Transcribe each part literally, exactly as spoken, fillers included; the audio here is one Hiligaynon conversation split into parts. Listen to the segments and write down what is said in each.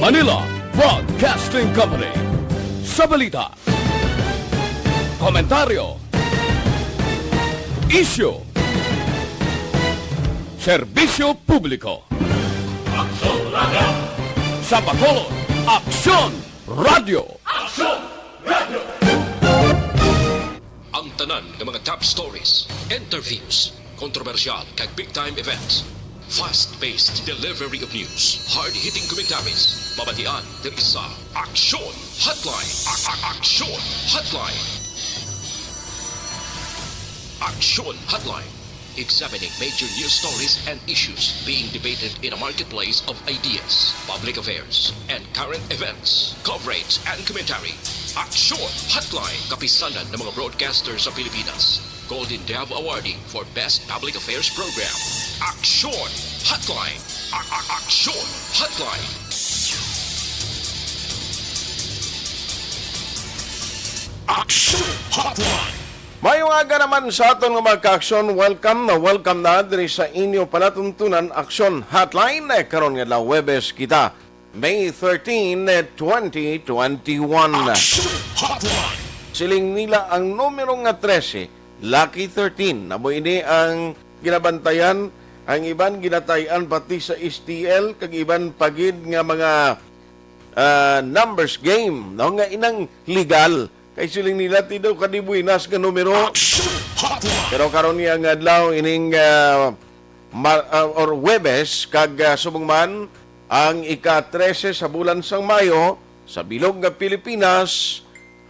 Manila Broadcasting Company. Sa balita, komentaryo, isyu, serbisyo publiko. Aksyon Radio. Sa Bacolod, Aksyon Radio. Aksyon Radio. Ang tanan nga mga top stories, interviews, kontrobersyal kag big time events. Fast-paced delivery of news, hard-hitting commentaries, mabatian diri sa Aksyon Hotline. A- a- Aksyon Hotline. Aksyon Hotline. Examining major news stories and issues being debated in a marketplace of ideas, public affairs, and current events. Coverage and commentary. Aksyon Hotline. Kapisanan ng mga broadcaster sa Pilipinas. Golden Dove Awardee for Best Public Affairs Program. Aksyon Hotline. A- a- Aksyon Hotline. Aksyon Hotline. Mayong aga naman sa aton nga mga ka-aksyon. Welcome na welcome na diri sa inyo palatuntunan, Aksyon Hotline. Eh, karon nga adlaw, Huwebes kita, May thirteen, twenty twenty-one. Aksyon Hotline. Siling nila ang numero nga trese, lucky thirteen. Amo ini ang ginabantayan, ang iban ginatay-an pati sa S T L, kag iban pa gid nga mga, ah, numbers game, no, nga inang legal. Kay siling nila, ti daw kadibuinas nga numero. Aksyon Hotline. Pero karon niya nga adlaw, ining, ah, Mar-, ah, or Huwebes, kag, ah, subong man ang ika-trese sa bulan sang Mayo, sa bilog nga Pilipinas,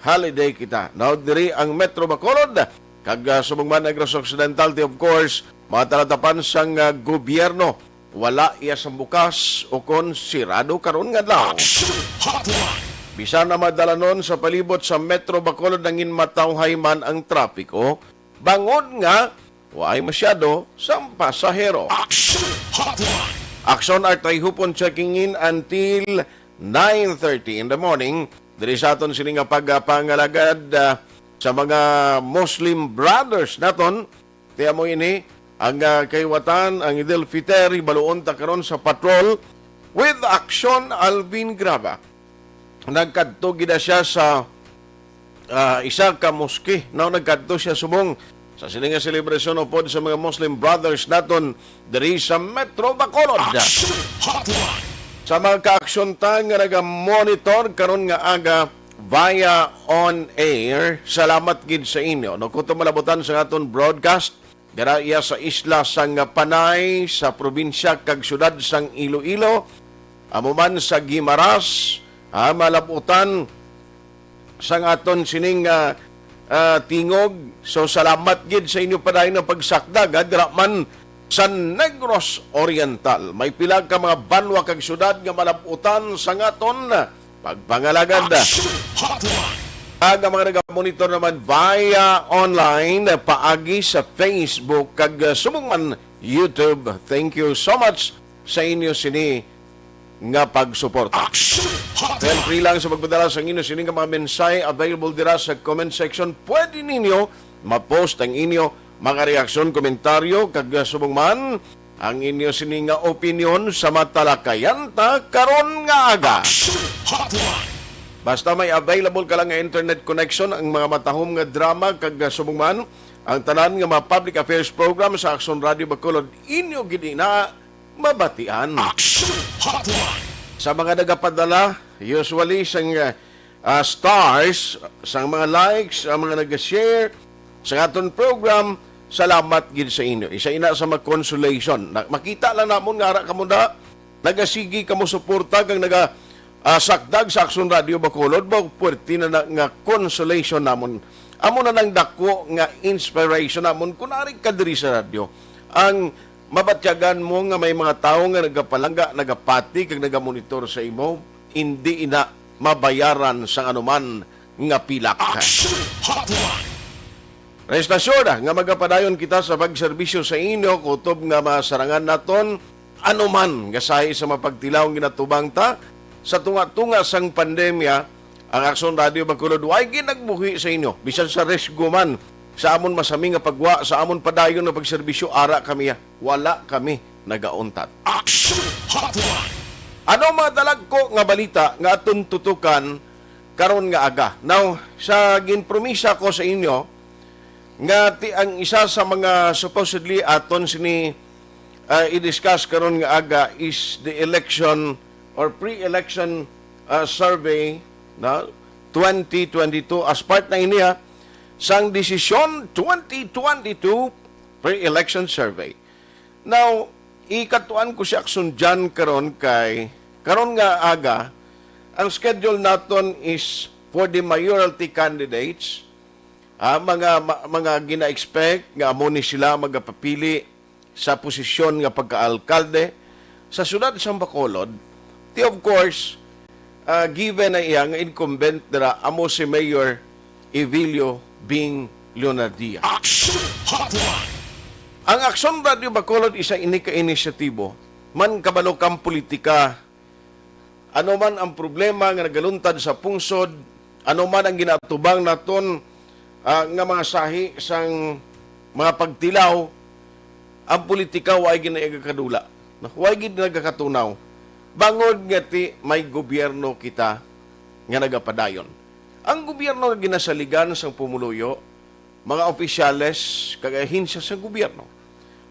holiday kita. Now, diri ang Metro Bacolod, kag, ah, subong man Negros Occidental, ti, of course, mga talatapan sang, ah, gobyerno, wala iya sang bukas ukon sirado karon nga adlaw. Aksyon Hotline. Bisan na madalanon sa palibot sa Metro Bacolod, nangin matawhay man ang trapiko, bangod nga waay masyado sang pasahero. Aksyon Hotline. Aksyon Art ay hupon checking in until nine thirty in the morning. Diri sa aton sini nga pagpangalagad, ah, sa mga Muslim brothers naton, ti amo ini ang, ah, kaiwatan, ang Eid al-Fitr, hibaluon ta karon sa patrol with Aksyon Alvin Graba. Nagkadto gid na siya sa, ah, isa ka moske, no? Nagkadto siya subong sa sini nga selebrasyon upod sa mga Muslim brothers naton diri sa Metro Bacolod. Aksyon Hotline. Sa mga kaaksyon ta nga naga-monitor karon nga aga via on air, salamat gid sa inyo, no? Kutob malabutan sa aton broadcast, dira iya sa isla sang Panay, sa probinsya kag syudad sang Iloilo, amo man sa Guimaras, ah, malab-utan sang aton sining, ah, ah, tingog. So, salamat gid sa inyo padayon nga pagsakdag, ah, dira man sa Negros Oriental. May pila ka mga banwa kag syudad nga malab-utan sang aton pagpangalagad. Action Hotline. Ag ang mga nagamonitor naman via online, paagi sa Facebook kag, uh, subong man YouTube. Thank you so much sa inyo sini nga pagsuporta. Action Hotline. Feel free lang sa pagpadala sa inyo sini nga mga mensahe available dira sa comment section. Pwede ninyo ma-post ang inyo mga reaksyon, komentaryo, kag, uh, subong man ang inyo sini nga opinyon sa matalakayan ta karon nga aga. Action Hotline. Basta may available ka lang nga internet connection, ang mga matahom nga drama kag, ah, subong man ang tanan nga mga public affairs program sa Aksyon Radio Bacolod, inyo gid ina mabatian. Action Hotline. Sa mga nagapadala, usually sang, ah, ah, stars, sang mga likes, ang mga nag-share sa aton program, salamat gid sa inyo. Isa ina sa mga consolation. Na, makita lang namon nga ara kamo na, nagasigi kamo suporta kag naga, ah, sakdag sa Aksyon Radio Bacolod, ba, puwerte na, na nga consolation namon. Amo na nang dako nga inspiration namon kun ari ka diri sa radyo. Ang mabatyagan mo nga may mga tawo nga nagapalangga, nagapati, kag nagamonitor sa imo, indi ina mabayaran sang anuman nga pilak. Action Hotline. Rest assured, ah, nga magapadayon kita sa pagserbisyo sa inyo, kutob nga masarangan naton anuman nga sahi sa mapagtilaw nga ginatubang ta. Sa tunga-tunga sang pandemya, ang Aksyon Radio Bacolod way ginagbuhi sa inyo. Bisan sa risgo man sa amon masami nga pagwa, sa amon padayon nga pagserbisyo, ara kami, ah. Wala kami nagauntat. Action Hotline. Ano ang mga dalagko nga balita nga aton tutukan karon nga aga? Now, sa ginpromisa ko sa inyo nga ti ang isa sa mga supposedly aton sini, ah, i-discuss karon nga aga is the election or pre-election, ah, survey na twenty twenty-two as part na ini, ha, sang Desisyon twenty twenty-two pre-election survey. Now, ikatuan ko si Action John karon kay karon nga aga, ang schedule naton is for the mayoralty candidates, ah, mga ma- mga gina-expect nga amo ni sila magapapili sa posisyon nga pagkaalkalde sa siyudad sang Bacolod. Ti, of course, ah, given na iya nga incumbent dira amo si Mayor Evilio Bing Leonardia. Action Hotline! Ang Action Radio Bacolod isa ini ka inisyatibo man kabalo kang politika. Ano man ang problema nga nagaluntad sa pungsod, ano man ang ginatubang naton, ah, nga mga sahi sang mga pagtilaw, ang politika way gid nagakadula, no? Way gid nagakatunaw. Bangod nga ti may gobyerno kita nga nagapadayon. Ang gobyerno nga ginasaligan sang pumuluyo, mga opisyales, kag ahensya sa gobyerno.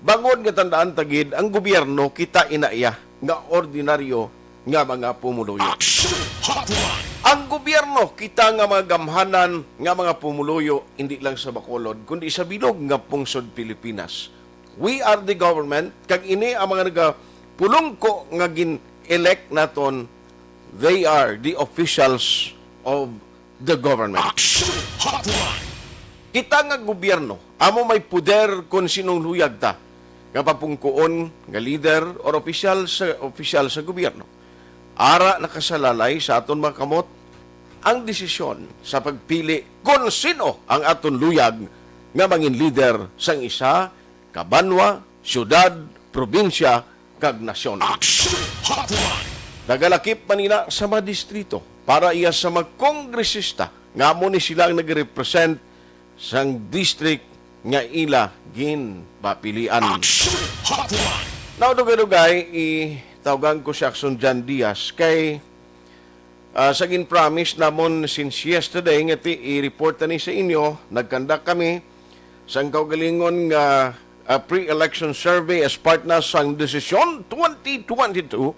Bangod nga tandaan ta gid, ang gobyerno kita ina iya nga ordinaryo nga mga pumuluyo. Action Hotline! Ang gobyerno kita nga mga gamhanan nga mga pumuluyo, hindi lang sa Bacolod, kundi sa bilog nga pungsod Pilipinas. We are the government, kag ini ang mga nagapulungko nga gin-elect naton, they are the officials of the government. Action Hotline! Kita nga gobyerno, amo may poder kon sinong luyag ta nga papungkoon nga leader or opisyal sa opisyal sa gobyerno. Ara nakasalalay sa aton mga kamot ang desisyon sa pagpili kon sino ang aton luyag nga mangin leader sang isa ka banwa, siyudad, probinsya, kag nasyon. Action Hotline! Nagalakip man ina sa mga distrito para iya sa mga kongresista nga amo ni sila ang nagrepresent sang district nga ila ginpapilian. Action Hotline! Now, dugay-dugay, itawgan ko si Action John Diaz kay, ah, sa gin-promise namon since yesterday nga ti i-report ani sa inyo, nagkandak kami sang kaugalingon nga, ah, pre-election survey as part na sang Desisyon twenty twenty-two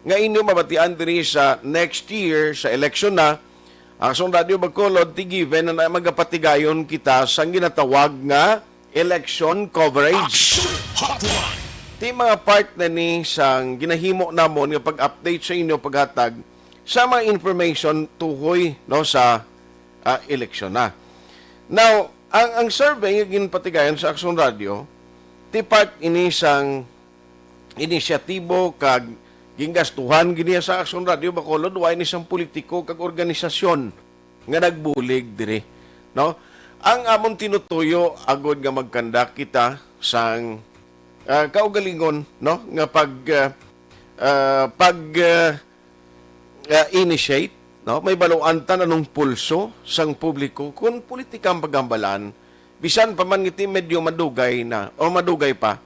nga inyo mabatian diri sa next year sa eleksyon na. Action Radio Bacolod, ti given na magapatigayon kita sang ginatawag nga election coverage. Action Hotline! Ti mga part na ni sang ginahimo namon nga pag-update sa inyo, paghatag sa mga information tuhoy, no, sa, ah, eleksyon na. Now, ang, ang survey nga ginpatigayon sa Action Radio, ti part ini sang inisyatibo kag gingastuhan gid niya sa Action Radio Bacolod, wa ini sang politiko kag organisasyon nga nagbulig diri, no? Ang amon tinutuyo agod nga magkandak kita sang, ah, kaugalingon, no, nga pag, ah, ah, pag, ah, ah, initiate, no? May baluan ta anong pulso sang publiko kung politika ang paghambalan, bisan pa man ngiti medyo madugay na o madugay pa.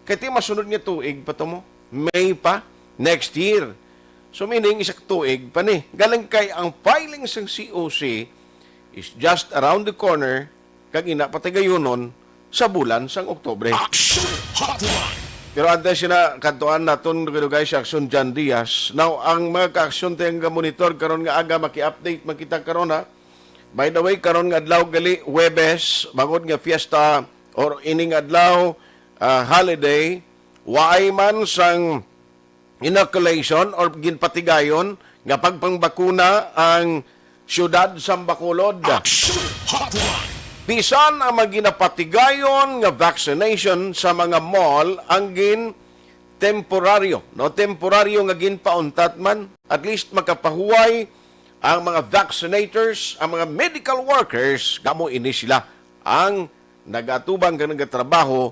Kay ti masunod nga tuig pa to mo, May pa, next year. So meaning, isa ka tuig pa ni. Galing kay ang filing sang C O C is just around the corner, kag ina patigayunon sa bulan sang Oktubre. Action Hotline! Pero antes sina, kadtuan naton dugay-dugay si Action John Diaz. Now, ang mga ka-aksyon tayong ga-monitor karon nga aga, maki-update man kita karon, ha. By the way, karon nga adlaw gali, Huwebes, bangod nga fiesta or ining adlaw, ah, holiday, waay man sang inoculation or ginpatigayon nga pagpangbakuna ang siyudad sang Bacolod. Action Hotline! Bisan ang mga ginapatigayon nga vaccination sa mga mall ang gin temporaryo, no? Temporaryo nga ginpauntat man, at least makapahuway ang mga vaccinators, ang mga medical workers, kamo ini sila ang nagatubang kag nagatrabaho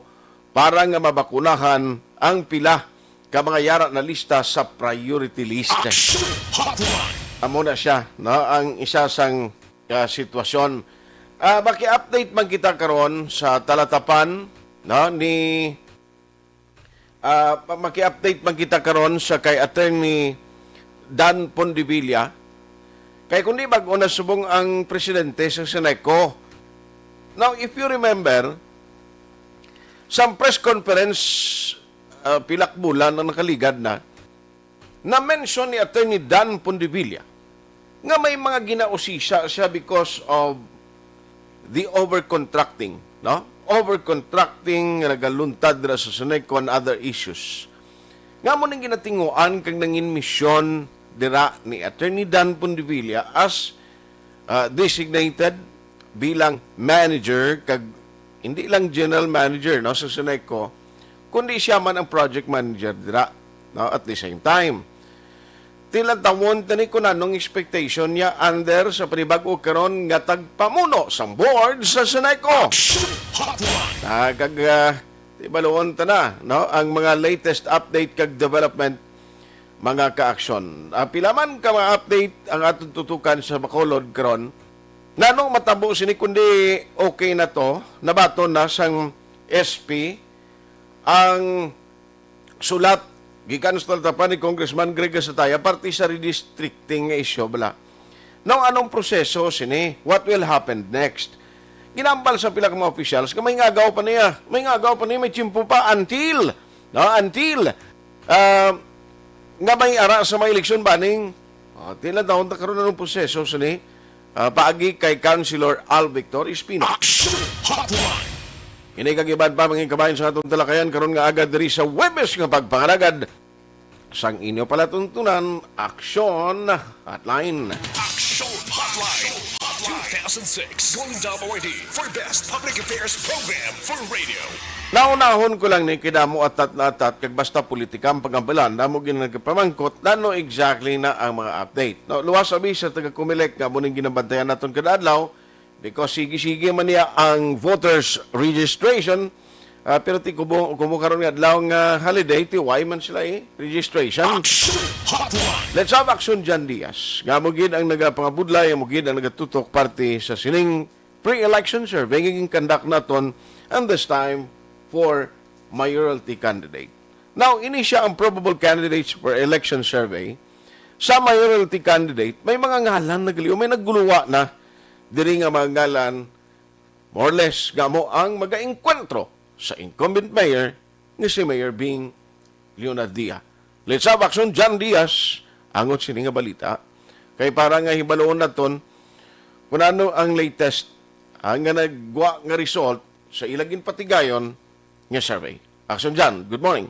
para nga mabakunahan ang pila ka mga yara na lista sa priority list. Action Hotline! Amo na siya, no, ang isa sang, ah, sitwasyon. Ah, maki-update man kita karon sa talatapan, no, ni Ah, pa-, maki-update man kita karon sa kay Attorney Dan Pondevilla. Kay kundi bag-o na subong ang presidente sa Seneco. Now, if you remember, sa press conference, ah, pilak bulan ang nakaligad na, na-mention ni Attorney Dan Pondevilla nga may mga ginausisa siya because of the overcontracting, no? Overcontracting nga nagaluntad dira sa Seneco and other issues. Nga mo nang ginatinguan kag nangin misyon dira ni Attorney Dan Pondevilla as, ah, designated bilang manager kag hindi lang general manager, no, sa Seneco, kundi siya man ang project manager dira, no, at the same time. Tilantawon tani kung anong expectation niya under sa panibag-o karon nga tagpamuno sang board sa Seneco. Hotline. Ah, kag, ah, tibaluon ta na, no, ang mga latest update kag development, mga ka-aksyon. Ah, pila man ka mga update ang atong tutukan sa Bacolod karon. Nanong matabo sini kundi okay na to, nabaton na sang S P ang sulat gikan sa talatapan ni Congressman Greg Gasataya parte sa redistricting nga isyu, bala. Now, anong proseso sini? What will happen next? Ginambal sa pila ka mga officials nga may ngagaw pa niya. May ngagaw pa niya, may tiyempo pa until, no? Until, ah, nga may ara sa mga eleksyon banning, ah, tila taon ta karon anong proseso sini? Ah, paagi kay Councilor Al Victor Espino. Action Hotline. Ini kag iban pa, mga kabayan, sa atong talakayan karon nga aga diri sa Huwebes nga pagpangalagad sang inyo palatuntunan, Aksyon Hotline. Action Hotline. Two thousand six Golden Dome Awardee for Best Public Affairs Program for Radio. Naunahon ko lang ni kay damo atat na atat kag basta politika ang pangambalan, damo gid nagpamangkot nano exactly na ang mga update. No, luwas abi sa taga Comelec nga amo ning ginabantayan naton kada adlaw, because sige-sige man niya ang voters registration. Ah, pero ti kumo, kumo karon nga adlaw nga holiday, ti why man sila, eh, registration. Action Hotline. Let's have Action John Diaz. Nga mo gid ang nagapangabudlay, mo gid ang nagatutok parte sa sining pre-election survey nga ginkandak naton, and this time for mayoralty candidate. Now, ini siya ang probable candidates for election survey. Sa mayoralty candidate, may mga ngalan nagaliw, may nagguluwa na diri nga mga ngalan, more or less, nga mo ang mag-enkwentro sa incumbent mayor nga si Mayor Bing Leonardia. Let's have Action John Diaz angot sini nga balita. Kay para nga hibaluon naton kung ano ang latest, ah, nga nagwa nga result sa ila ginpatigayon nga survey. Action John, good morning.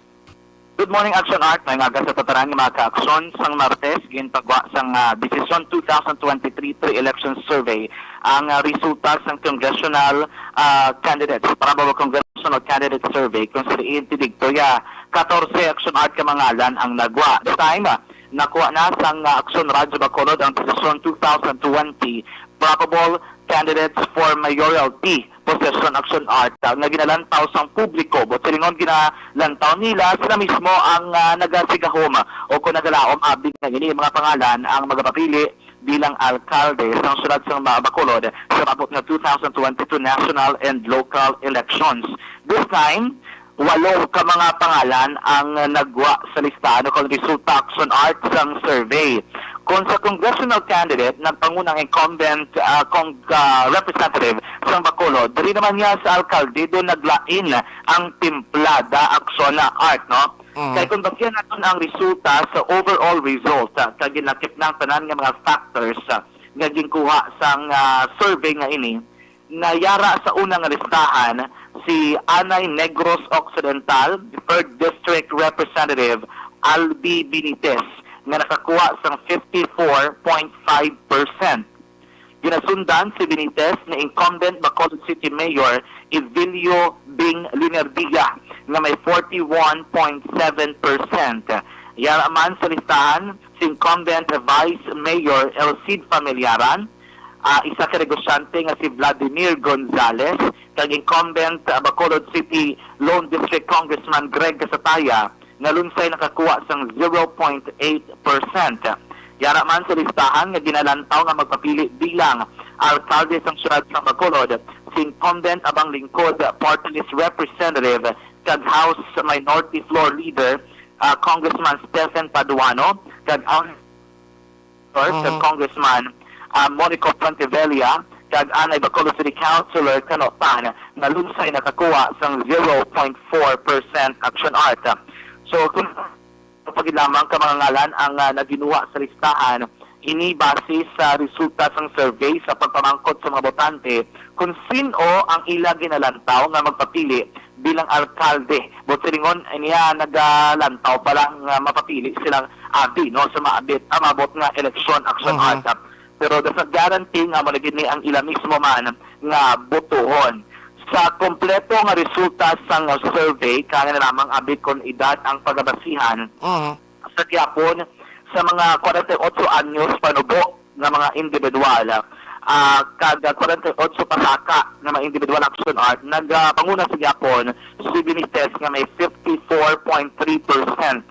Good morning, Action Art. May ngaga sa tataran nga mga ka-aksyon. Sang Martes, ginpagwa sang, ah, Desisyon two thousand twenty-three Pre-Election Survey ang, ah, resulta sang congressional, ah, candidates, probable congressional candidate survey, kung sa diin ti Victoria. Katorse, Action Art, ka mga ngalan ang nagwa. This time, ah, nakuha na sang, ah, Action Radyo Bacolod ang Desisyon two thousand twenty probable candidates for mayoralty position, Action Art, ah, nga ginalantaw sang publiko. Buot silingon, ginalantaw nila sila mismo ang, ah, nagasigahom o kung nagalaom abi nga ini mga pangalan ang magapapili bilang alkalde sang siyudad sang Ma-, Bacolod sa maabot nga two thousand twenty-two national and local elections. This time, walo ka mga pangalan ang nagwa sa listahan o kung resulta, Action Art, sang survey. Kung sa congressional candidate, nagpanguna ang incumbent, ah, kung, ah, representative sang Bacolod, diri naman niya sa alkalde, do naglain ang timplada, Action Art, no? Mhm. Kay kung basihan naton ang resulta sa overall result, ah, kag ginlakip na ang tanan nga mga factors, ah, nga ginkuha sang, ah, survey nga ini, nga yara sa una nga listahan si Anay Negros Occidental, Third District Representative Albi Benitez, nga nakakuha sang fifty-four point five percent. Ginasundan si Benitez ni incumbent Bacolod City Mayor Evilio Bing Linerdia nga may forty-one point seven percent. Yara man sa listahan si incumbent Vice Mayor El Cid Familiaran, ah, isa ka negosyante nga si Vladimir Gonzales, kag incumbent, ah, Bacolod City Lone District Congressman Greg Casataya, nga lunsay nakakuha sang zero point eight percent. Yara man sa listahan nga ginalantaw nga magpapili bilang alkalde sang siyudad sang Bacolod, si incumbent Abang Lingkod Party List Representative kag House Minority Floor Leader, ah, Congressman Stephen Paduano, kag ang First, Mhm. Congressman, ah, Monico Fontevilla, kag anay Bacolod City Councilor Kano Tan, nga lunsay nakakuha sang zero point four percent action art. So, kung pagid lamang ka mga ngalan ang, ah, naginuha sa listahan, ini base sa resulta sang survey sa pagpamangkot sa mga botante kung sin-o ang ila ginalantaw nga magpapili bilang alkalde. Buot silingon, niya nagalantaw pa lang nga mapapili silang abi, no, sa maabot, ah, maabot nga eleksyon, action Mhm. art. Pero does not guarantee nga amo na gid ni ang ila mismo man nga botohon. Sa kompleto nga resulta sang survey, kaya na lamang abi kon edad ang pagabasihan Mhm. sa gihapon sa mga forty-eight anyos panubo nga mga individual, ah, kag forty-eight pasaka nga mga individual action art, nagapanguna sa gihapon si Benitez nga may fifty-four point three percent.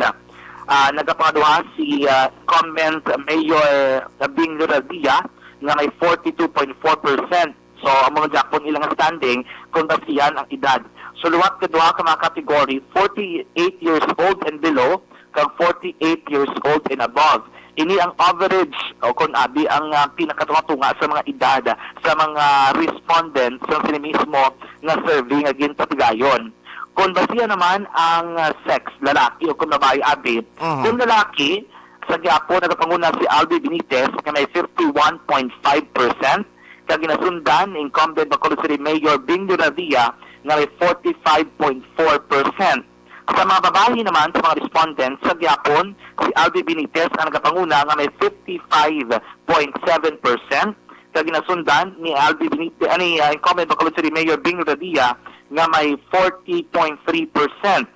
Ah, nagapangaduha si, ah, incumbent Mayor Bing Revilla nga may forty-two point four percent. So, amo na gyapon ilang standing kung basihan ang edad. So, liwat ka duha ka mga category, forty-eight years old and below, kag forty-eight years old and above. Ini ang average o kung abi ang, ah, pinakatunga-tunga sa mga edad sa mga respondents sa sini mismo nga survey nga ginpatigayon. Kung basihan naman ang, ah, sex, lalaki o kung babae, abi, Mhm. kung lalaki, sa gihapon nagapanguna si Albi Benitez nga may fifty-one point five percent, kag ginasundan ni incumbent Bacolod City Mayor Bing Duradia nga may forty-five point four percent. Sa mga babayi naman, sa mga respondents, sa gihapon, si Albi Benitez ang nagapanguna nga may fifty-five point seven percent, kag ginasundan ni Albi Benitez, ani, ah, incumbent Bacolod City Mayor Bing Duradia nga may forty point three percent.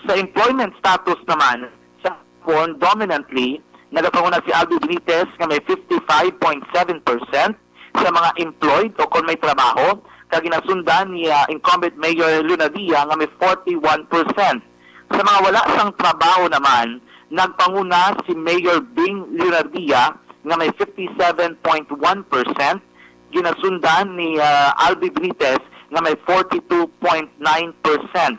Sa employment status naman, sa hapon, dominantly, nagapanguna si Albi Benitez nga may fifty-five point seven percent sa mga employed o kon may trabaho, kag ginasundan ni, ah, incumbent Mayor Leonadia nga may forty-one percent. Sa mga wala sang trabaho naman, nagpanguna si Mayor Bing Leonadia nga may fifty-seven point one percent, ginasundan ni, ah, Albi Benitez nga may forty-two point nine percent.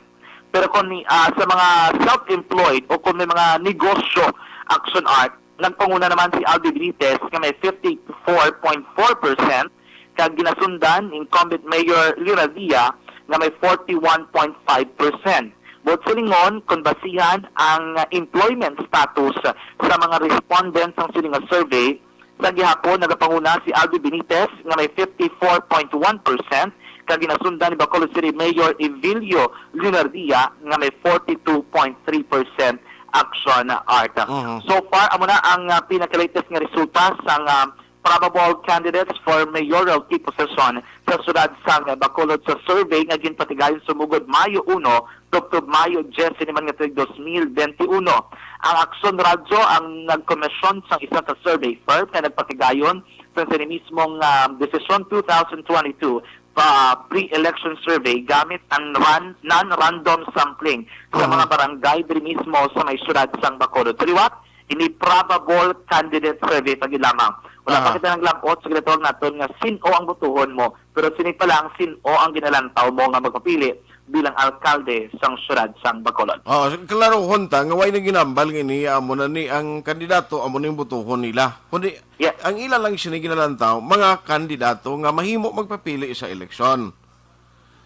Pero kung ni, ah, sa mga self-employed o kung may mga negosyo, action art, nagpanguna naman si Albi Benitez nga may fifty-four point four percent, kag ginasundan ni incumbent Mayor Leonadia nga may forty-one point five percent. Buot silingon, kung basihan ang employment status sa mga respondents sang sini nga survey, sa gihapon, nagapanguna si Albi Benitez nga may fifty-four point one percent, kag ginasundan ni Bacolod City Mayor Evilio Leonardia nga may forty-two point three percent action art. Mhm. So far, amo na ang, ah, pinaka-latest nga resulta sang, ah, probable candidates for mayoralty position sa siyudad sang Bacolod sa survey nga ginpatigayon sumugod Mayo uno tubtob Mayo diyes sini man nga tuig dos mil benti uno. Ang Aksyon Radyo ang nagkomisyon sang isa ka survey firm nga nagpatigayon sa sini mismong, ah, desisyon two thousand twenty-two pa pre-election survey gamit ang ran-, non-random sampling sa Mhm. mga barangay diri mismo sa may siyudad sang Bacolod. Sa liwat, ini probable candidate survey pa gid lamang. Wala pa Aha. kita naglab-ot sa ginatawag naton nga sin-o ang botohon mo, pero sini pa lang sin-o ang ginalantaw mo nga magpapili bilang alkalde sang siyudad sang Bacolod. Oh, klarohon ta nga way na ginambal nga ini amo na ni ang kandidato, amo ning botohon nila. Kundi Yes. ang ila lang sini ginalantaw, mga kandidato nga mahimo magpapili sa eleksyon.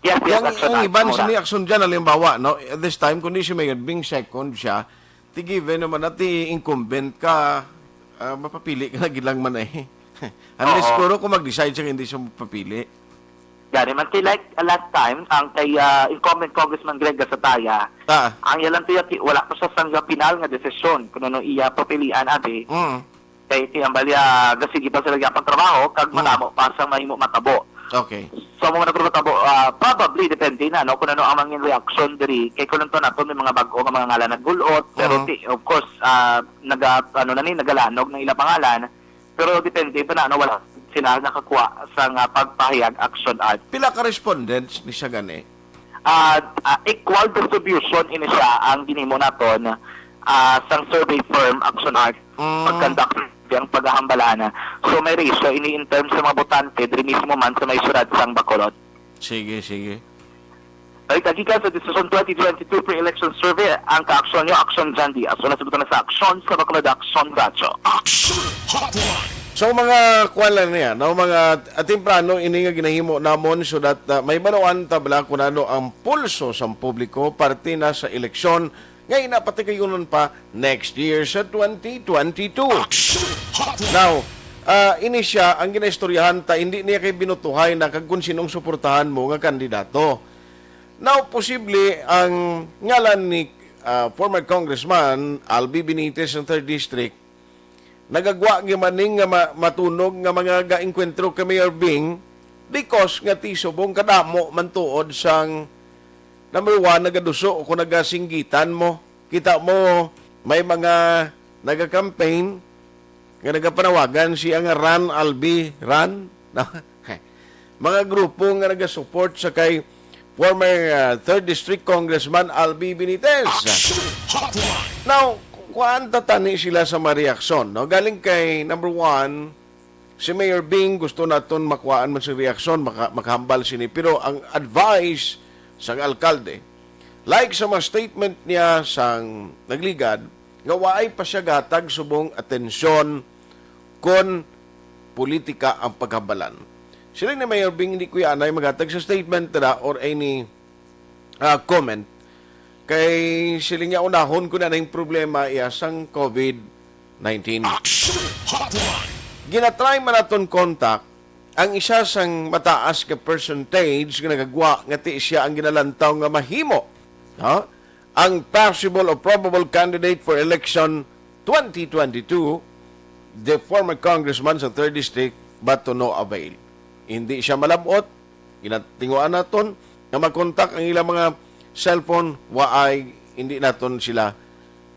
Yes, yes, Yang, action ang art, iban mura. Sini action dyan, halimbawa, no? At this time, kundi si Mayor Bing second siya, ti given naman na ti incumbent ka, ah, mapapili ka na gid lang man eh. Unless Oo. Siguro kung mag-decide siya hindi siya mapapili. Gani man kay like, ah, last time, ang kay, ah, incumbent Congressman Greg Gasataya, Ah. ang iya lang tuya, ti-, wala pa siya sang final nga desisyon kung ano iya papilian, abi. Mm. Kay ti ang balya, gasigi pa sila gyapon trabaho, kag Mm. madamo pa sa mahimo matabo. Okay. So, mo na matabo, ah, probably, depende na, no, kung ano ang mangin reaction diri. Kay kung to nato, may mga bag-o nga mga ngalan nagulot, pero Mhm. ti-, of course, ah, naga-, ano na ni, nagalanog ng ila pangalan. Pero depende pa na, no, wala sila nakakuha sa nga pagpahayag action art. Pila ka respondents ni siya gani? Ah, ah, equal distribution ini siya ang ginhimo naton, ah, sang survey firm Action Art Mm. pag-conduct ang paghahambalan. So, may ratio ini in terms sa mga botante diri mismo man sa may siyudad sang Bacolod. Sige, sige. Balita gikan sa Desisyon twenty twenty-two Pre-Election Survey, ang kaaksyon niyo, Aksyon Jan Diaz. Una, sagutan na sa Aksyon sa Bacolod, Aksyon Radyo. Action Hotline. So, mga kuwan lang niya, no? Mga, ah, temprano ini nga ginahimo namon so that, ah, may baluan ta bala kung ano ang pulso sang publiko parte na sa eleksyon nga ina patigayunon pa next year sa twenty twenty-two. Action Hotline. Now, ah, ini siya ang ginaistoryahan ta, hindi niya kay binutuhay na kag kung sinong suportahan mo nga kandidato. Now, posible ang ngalan ni, ah, former Congressman Albi Benitez ng third District nagagwa gimaning nga ma-, matunog nga mga gaengkwentro kay Mayor Bing because nga ti subong kadamo man tuod sang, number one, nagaduso o kung nagasinggitan mo. Kita mo, may mga naga-campaign nga nagapanawagan siya nga run, Albi, run. Mga grupo nga nagasupport sa kay former, ah, third District Congressman Albi Benitez. Action Hotline. Now, kuhaan ta tani sila sa mga reaksyon, no? Galing kay, number one, si Mayor Bing, gusto naton makuhaan man sa reaksyon, maka-, makahambal sini. Pero ang advice sang alkalde, like sa mga statement niya sang nagligad, nga waay pa siya gatag subong atensyon kon politika ang paghambalan. Sila ni Mayor Bing, hindi ko anay maghatag sa statement na or any, ah, comment. Kay sila niya unahon ko na ning problema iya sang COVID nineteen. Action Hotline. Ginatry man naton contact ang isa sang mataas nga percentage nga nagagwa nga ti siya ang ginalantaw nga mahimo, ha? Ang possible or probable candidate for election twenty twenty-two, the former congressman sa third District, but to no avail. Hindi siya malabot. Ginatinguan naton nga makontak ang ilang mga cellphone, waay, hindi naton sila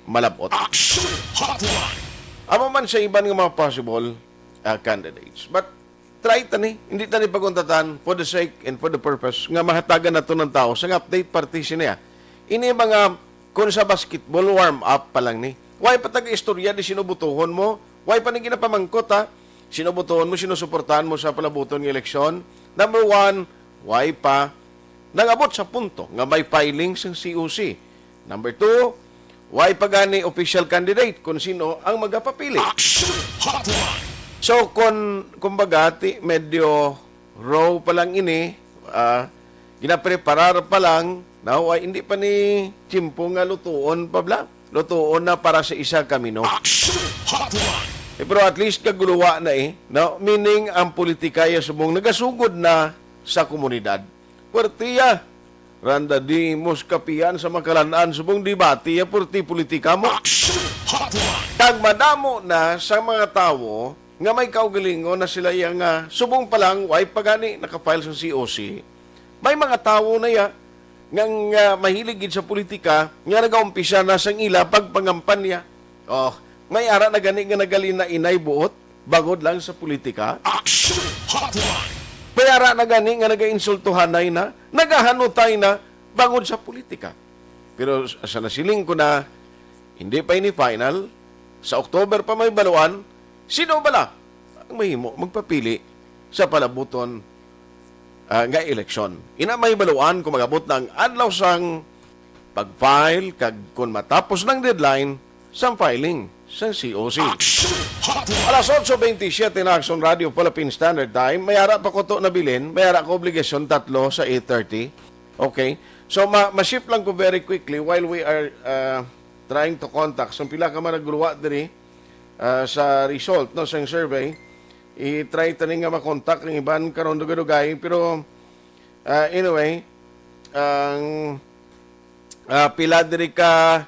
malabot. Action Hotline. Amo man sa iban nga mga possible, ah, candidates. But try tani, hindi tani paguntatan for the sake and for the purpose nga mahatagan nato ng tao sa update party siniya. Ini mga, kung sa basketball, warm up pa lang ni. Way pa taga-istorya di sino butuhon mo. Way pa ni ginapamangkot, ha? Sino butuhon mo, sino suportahan mo sa palabuton nga eleksyon? Number one, way pa nangabot sa punto nga may filing sang C O C. Number two, way pa gani official candidate kung sino ang magapapili. Action Hotline. So, kung, kumbaga, ti, medyo raw pa lang ini, ah, ginapreparar pa lang, now, ay hindi pa ni tiyempo nga lutuon pa bala. Lutuon na para sa isa ka minuto. Action Hotline. Eh, pero at least kaguluwa na eh, no? Meaning, ang politika ya subong nagasugod na sa komunidad. Puwertiya. Randa di mo kapian sa makalan-an subong debate ya purti politika mo. Action Hotline. Kag madamo na sa mga tawo nga may kaugalingon na sila iya nga subong pa lang way pa gani naka-file sa C O C. May mga tawo na iya nga, nga mahilig gid sa politika nga nagaumpisa na sang ila pagpangampanya. Oh, may ara na gani nga nagalinay-inay buot bangod lang sa politika. Action Hotline. May ara na gani nga nagainsultuhanay na, nagahanutay na bangod sa politika. Pero sa nasiling ko na, hindi pa ini final. Sa October pa may baluan, sino bala ang mahimo magpapili sa palabuton, ah, nga eleksyon? Ina may baluan kung magabot na ang adlaw sang pag-file kag kung matapos ng deadline sang filing sang C O C. Action Hotline. Alas otso bentisiete na, Action Radio Philippine Standard Time. May ara pa ko to nabilin. May ara ko obligasyon tatlo sa eight thirty. Okay. So, ma-, ma-shift lang ko very quickly while we are, uh, trying to contact. So, pila ka man nagluwa diri, uh, sa result, no, sa survey. I-try tani nga makontak ang iban karon dugay-dugay. Pero, uh, anyway, ang, uh, pila diri ka,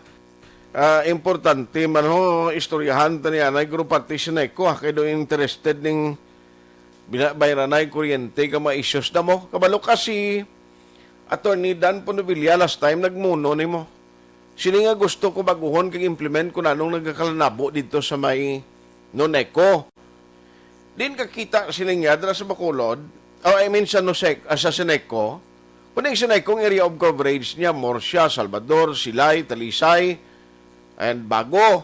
uh, importante man ho, istoryahan tani anay, guro, parte sa neko, ah, kay do interested ning binabayranay kuryente ka mga issues na mo. Kabalo ka si Attorney Dan Ponovilla last time nagmuno nimo. Sini nga gusto ko baguhon kag implement ko nanong nagakalanabo dito sa may Noneco. Din kakita sila niya dira sa Bacolod, oh, I mean sa Nosec-, ah, sa Seneco. Kuning Seneco ang area of coverage niya, Murcia, Salvador, Silay, Talisay, and Bago.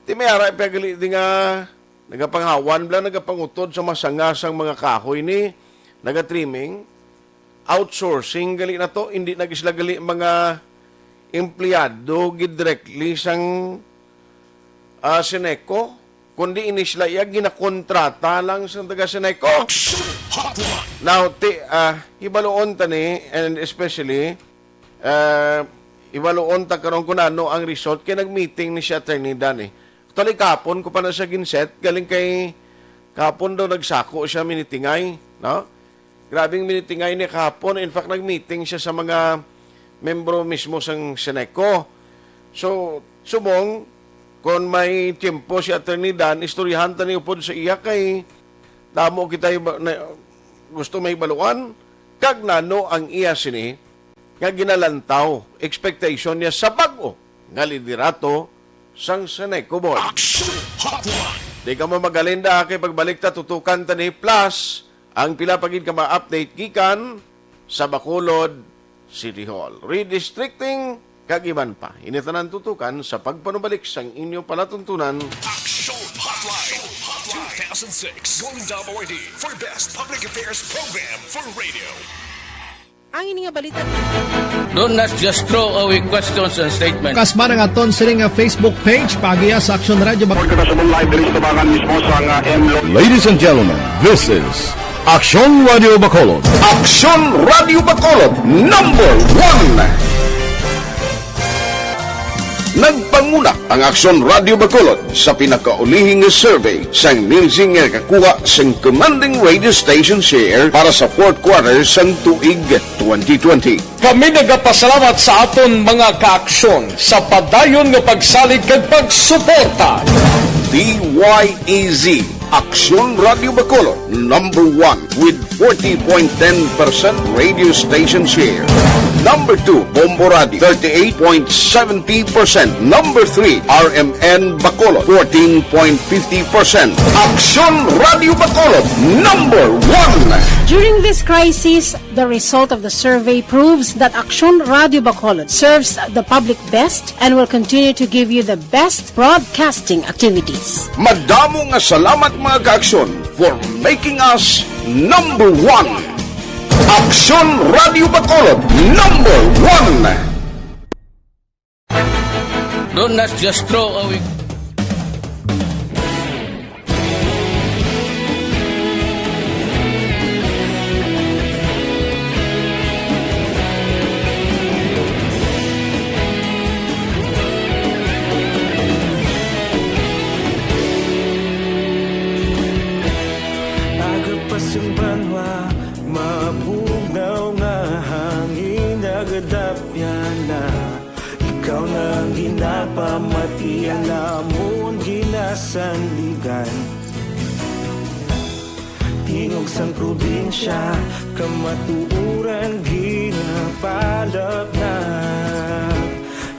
Ti may ara ipagali di nga nagapanghawan bala, nagapangutod sa masanga sang mga kahoy ni, nagatrimming. outsourcing gali na to, hindi na sila gali mga empleyado gid directly sang, ah, Seneco, kundi ini sila iya ginakontrata lang sa taga Seneco. Action Hotline. Now, ti, ah, hibaluon ta ni, and especially, ah, hibaluon ta karon kung ano ang result kay nag-meeting ni si Attorney Dan eh. Actually, kahapon ko pa na siya ginset, galing kay kahapon daw nagsako siya minitingay, no? Grabing minitingay ni kahapon. In fact, nag-meeting siya sa mga membro mismo sang Seneco. So, subong, kung may tiyempo si Attorney Dan, istoryahan ta ni upod sa iya kay damo kita iba-, na, gusto may baluan, kag nano ang iya sini nga ginalantaw, expectation niya sa bag-o nga liderato sang Seneco Board. Action Hotline. Di ka mo magalinda kay pagbalik ta tutukan ta ni plus ang pila pa gid ka ma-update gikan sa Bacolod City Hall. Redistricting kag iban pa. Ini tanan tutukan sa pagpanubalik sang inyo palatuntunan. Action Hotline two thousand six Golden Dome Awardee for Best Public Affairs Program for Radio. Ang ini nga balita. Do not just throw away questions and statements. Kasman ang aton sini nga Facebook page, paagiya sa Aksyon Radio Bac- Report kita sa live diri sa tubangan mismo sa nga M Lo- Ladies and gentlemen, this is Aksyon Radio Bacolod. Aksyon Radio Bacolod, number one. Nagpanguna ang Aksyon Radio Bacolod sa pinakaulihing survey sang Nielsen nga nakakuha sang commanding radio station share para sa fourth quarter sang tuig twenty twenty. Kami nagapasalamat sa aton mga kaaksyon sa padayon nga pagsalig kag pagsuporta. D Y E Z, Aksyon Radio Bacolod, number one with forty point ten percent radio station share. Number two, Bombo Radio, thirty-eight point seventy percent. Number three, R M N Bacolod, fourteen point fifty percent. Aksyon Radio Bacolod, number one. During this crisis, the result of the survey proves that Aksyon Radio Bacolod serves the public best and will continue to give you the best broadcasting activities. Madamo nga salamat, mga kaaksyon, for making us number one. Aksyon Radio Bacolod, number one. Do not just throw away. Aga pa sang banwa, mabugnaw nga hangin, nagadapyan na. Ikaw na ang ginapamati, ang amon ginasandigan. Tingog sang probinsya, kamatuoran ginapalapnag.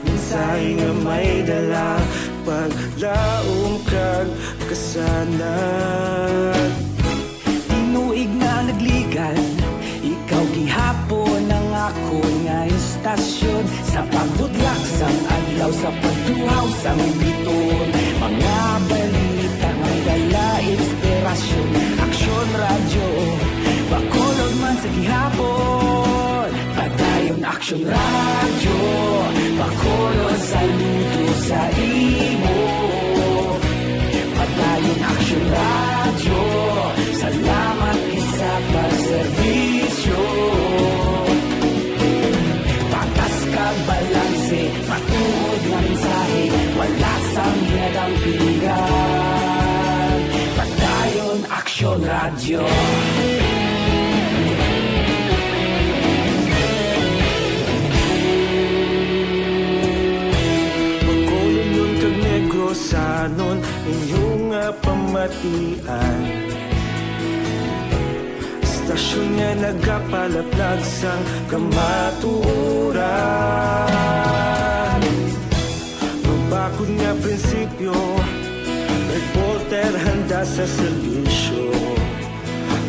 Mensahe nga may dala, paglaom kag kasanag. Tinuig nga nagligan, ikaw gihapon ang akon nga istasyon. Sa pagbutlak sang adlaw, sa pagtuhaw sang biton, mga balita nga dala inspirasyon. Aksyon Radyo Bacolod man sa gihapon. Padayon Aksyon Radyo Bacolod, saludo sa imo. Padayon Aksyon Radyo, salamat gid sa pagserbisyo. Patas kag balanse, matuod nga mensahe, wala sang ginadampingan. Padayon Aksyon Radyo. Bacolodnon kag Negrosanon, inyo nga pamatian. Istasyon nga nagapalaplag sang kamatuoran. Mabakod nga prinsipyo, reporter handa sa serbisyo.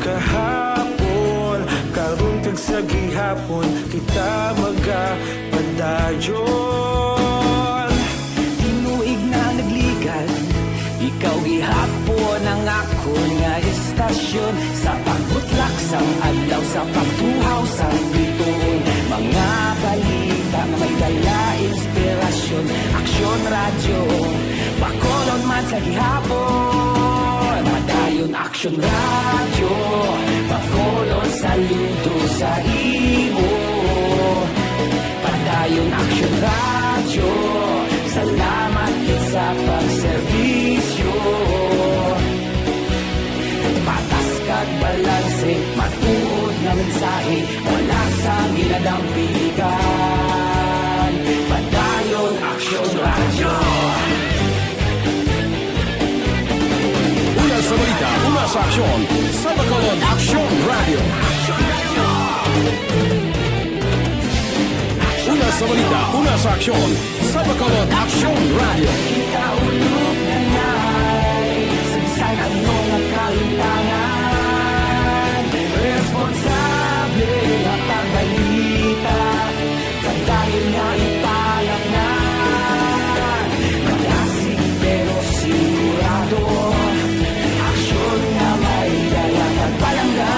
Kahapon, karon kag sa gihapon, kita magapadayon. Tinuig nga nagligan, ikaw gihapon ang akon nga istasyon. Sa pagbutlak sang adlaw, sa pagtuhaw sang Radyo, Bacolod man sa gihapon. Padayon Aksyon Radyo, Bacolod saludo sa imo. Padayon Aksyon Radyo, salamat gid sa pagserbisyo. Patas kag balanse, matuod nga mensahe, wala sang ginadampigan. Padayon Aksyon Radyo. Una sa balita, una sa aksyon, sa Bacolod Aksyon Radyo. Una sa balita, una sa aksyon, sa Bacolod Aksyon Radyo. Kita ulog na nay, sa bisan ano nga kalimtangan, responsable nga pagbalita, padayon nga ipalapnan, malasig pero sigurado, aksyon nga may dala kag palangga.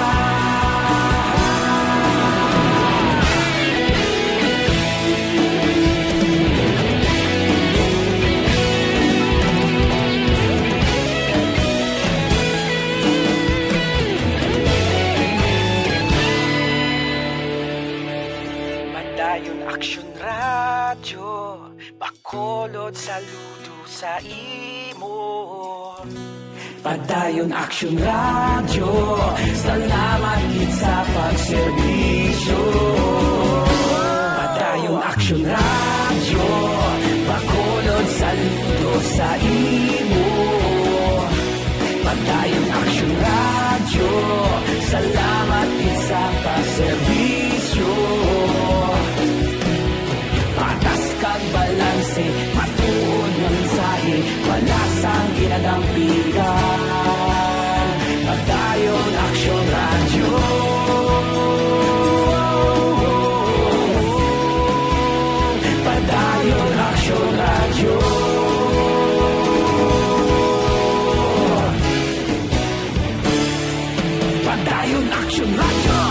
Padayon Aksyon Radyo, Bacolod saludo sa imo. Padayon Aksyon Radyo, salamat gid sa pagserbisyo. Padayon Aksyon Radyo, Bacolod saludo sa imo. Padayon Aksyon Radyo, salamat gid sa pagserbisyo. Patas kag balanse, matuod nga mensahe, wala sang ginadampigan. Padayon Aksyon Radyo. Padayon Aksyon Radyo. Padayon Aksyon Radyo.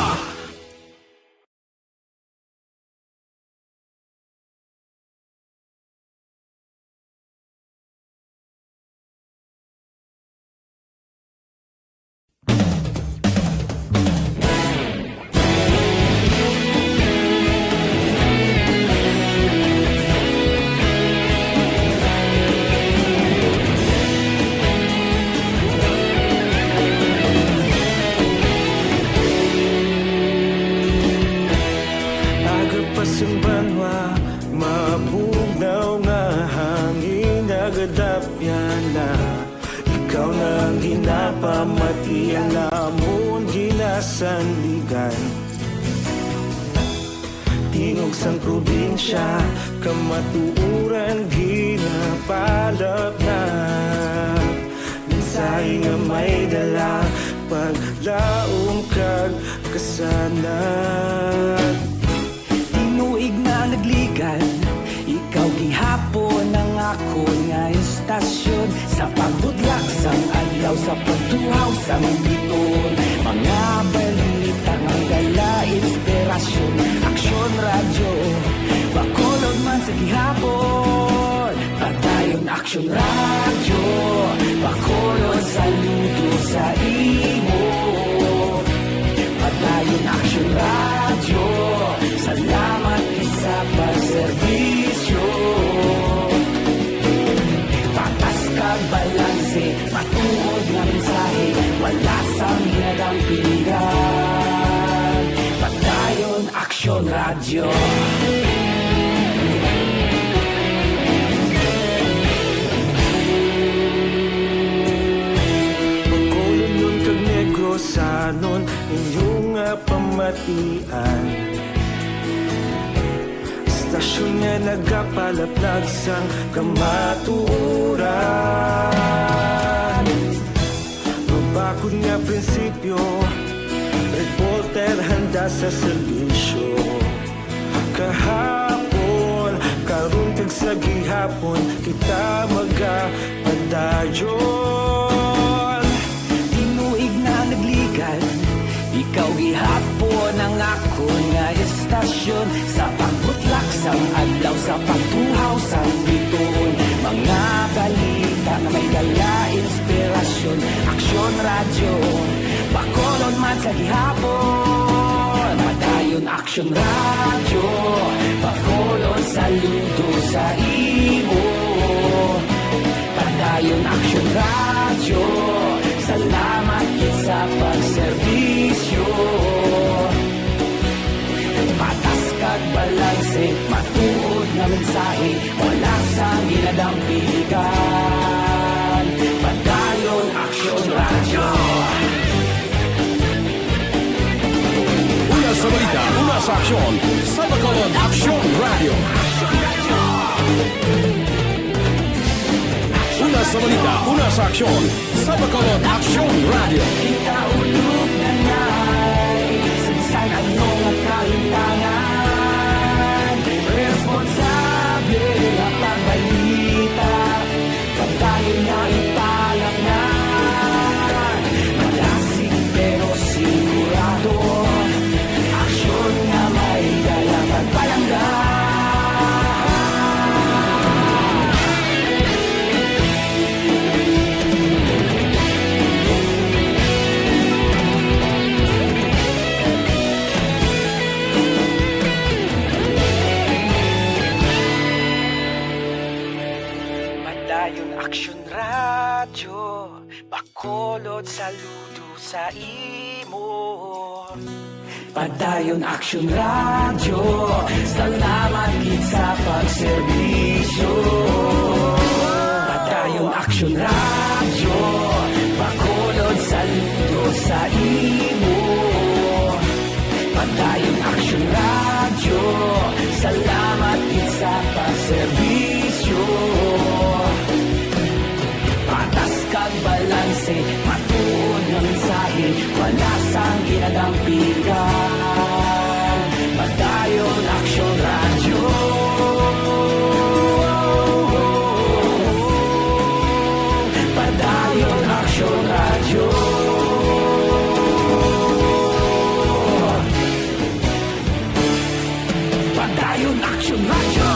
Aga pa sang banwa, mabugnaw nga hangin nagadapyan na. Ikaw na ang ginapamati, ang amon ginasandigan. Tingog sang probinsya, kamatuoran ginapalapnap. Mensahe nga may dala, paglaom kag kasanag. Tinuig na nagligan, ikaw gihapon ang akon nga istasyon. Sa pagbutlak sang adlaw, sa pagtuhaw sang bituon, mga balita nga dala inspirasyon. Aksyon Radyo, Bacolod man sa gihapon. Padayon Aksyon Radyo, Bacolod saludo sa imo. Padayon Aksyon Radyo, salamat gid sa pagserbisyo. Patas kag balanse, matuod nga mensahe, wala sang ginadampigan. Padayon Aksyon Radyo. Bacolodnon kag Negrosanon, inyo nga pamatian. Istasyon nga nagapalaplag sang kamatuoran. Mabakod nga prinsipyo, reporter handa sa serbisyo. Kahapon, karon kag sa gihapon, kita magapadayon. Tinuig na nagligan, ikaw gihapon ang akon nga istasyon. Sa pagbutlak sang adlaw, sa pagtuhaw sang bituon, Mga balita nga may dala inspirasyon. Aksyon Radyo Bacolod man sa gihapon. Padayon Aksyon Radyo Bacolod, saludo sa imo. Padayon Aksyon Radyo, salamat gid sa pagserbisyo. Patas kag balanse, matuod nga mensahe, wala sang ginadampigan. Padayon Aksyon Radyo. Una sa balita, una sa aksyon, sa Bacolod Aksyon Radyo. Una sa balita, una sa aksyon, sa Bacolod Aksyon Radyo. Kita ulog na nay, sa bisan ano nga kahintangan, responsable nga pagbalita, pagdayon nga ipalangnan. Malasig pero sigurado, aksyon nga may dala pagpalangga. Padayon Aksyon Radyo, Bacolod, saludo sa imo. Padayon Aksyon Radyo, salamat gid sa pagserbisyo. Padayon Aksyon Radyo, Bacolod, saludo sa imo. Padayon Aksyon Radyo, salamat gid sa pagserbisyo. Patas kag balanse, matuod nga mensahe, wala sang ginadampigan. Padayon Aksyon Radyo. Padayon Aksyon Radyo. Padayon Aksyon Radyo.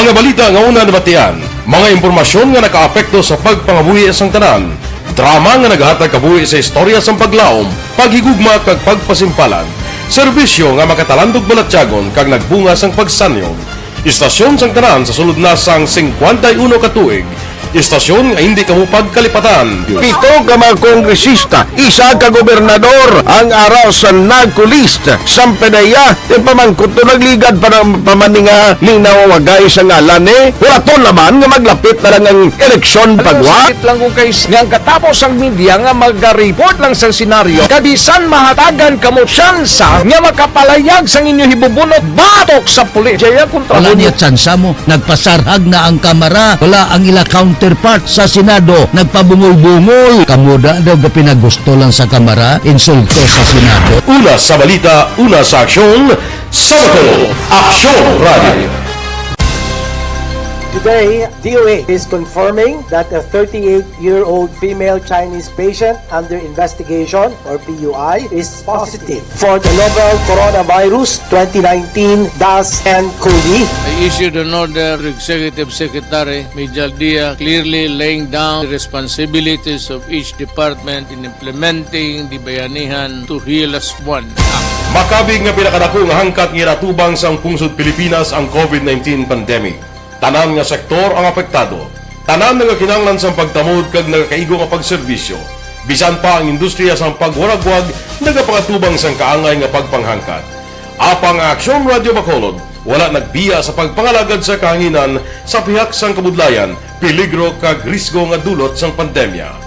Mga balita nga una nabatian, mga impormasyon nga nakaapekto sa pagpangabuhi sang tanan, drama nga naghatag kabuhi sa istorya sang paglaom, paghigugma kag pagpasimpalan, serbisyo nga makatalandog balatyagon kag nagbunga sang pagsanyog. Istasyon sang tanan sa sulod na sang singkwenta y uno ka tuig. Istasyon nga hindi kamo pagkalipatan. Pito ka mga kongresista, isa ka gobernador ang ara sa NAGCO list. Sang PDEA, ti pamangkot to nagligad pa ng pamaninga ni nawagay sa ngalan ni. Wala to naman nga maglapit na lang ang eleksyon pagwa. Sakit lang kung kay nga ang katapos ang media nga magaripot lang sa senaryo. Kabisan mahatagan kamo tsansa nga makapalayag sang inyo hibubunot batok sa pulis. Jaya kontra Wala mo. Niya tsansa mo. Nagpasarhag na ang Kamara. Wala ang ila counterpart sa Senado. Nagpabungol-bungol. Kamo da daw gapinagusto lang sa Kamara, insulto sa Senado. Una sa balita, una sa aksyon, sa Bacolod, Aksyon Radio. Today, D O H is confirming that a thirty-eight-year-old female Chinese patient under investigation, or P U I, is positive for the novel coronavirus twenty nineteen dash N COVID. I issued an order to Executive Secretary Mijal Dia, clearly laying down the responsibilities of each department in implementing the Bayanihan to Heal Us One Act. Makabig nga pinakadako nga hangkat nga ginatubang sang pungsod Pilipinas ang COVID nineteen pandemic. Tanan nga sektor ang apektado. Tanan nagakinahanglan sang pagtamod kag nagakaigo nga pagserbisyo. Bisan pa ang industriya sang pagwaragwag nagapangatubang sang kaangay nga pagpanghangkat. Apang ang Aksyon Radio Bacolod wala nagbiya sa pagpangalagad sa kahanginan sa pihak sang kabudlayan, peligro kag risgo nga dulot sang pandemya.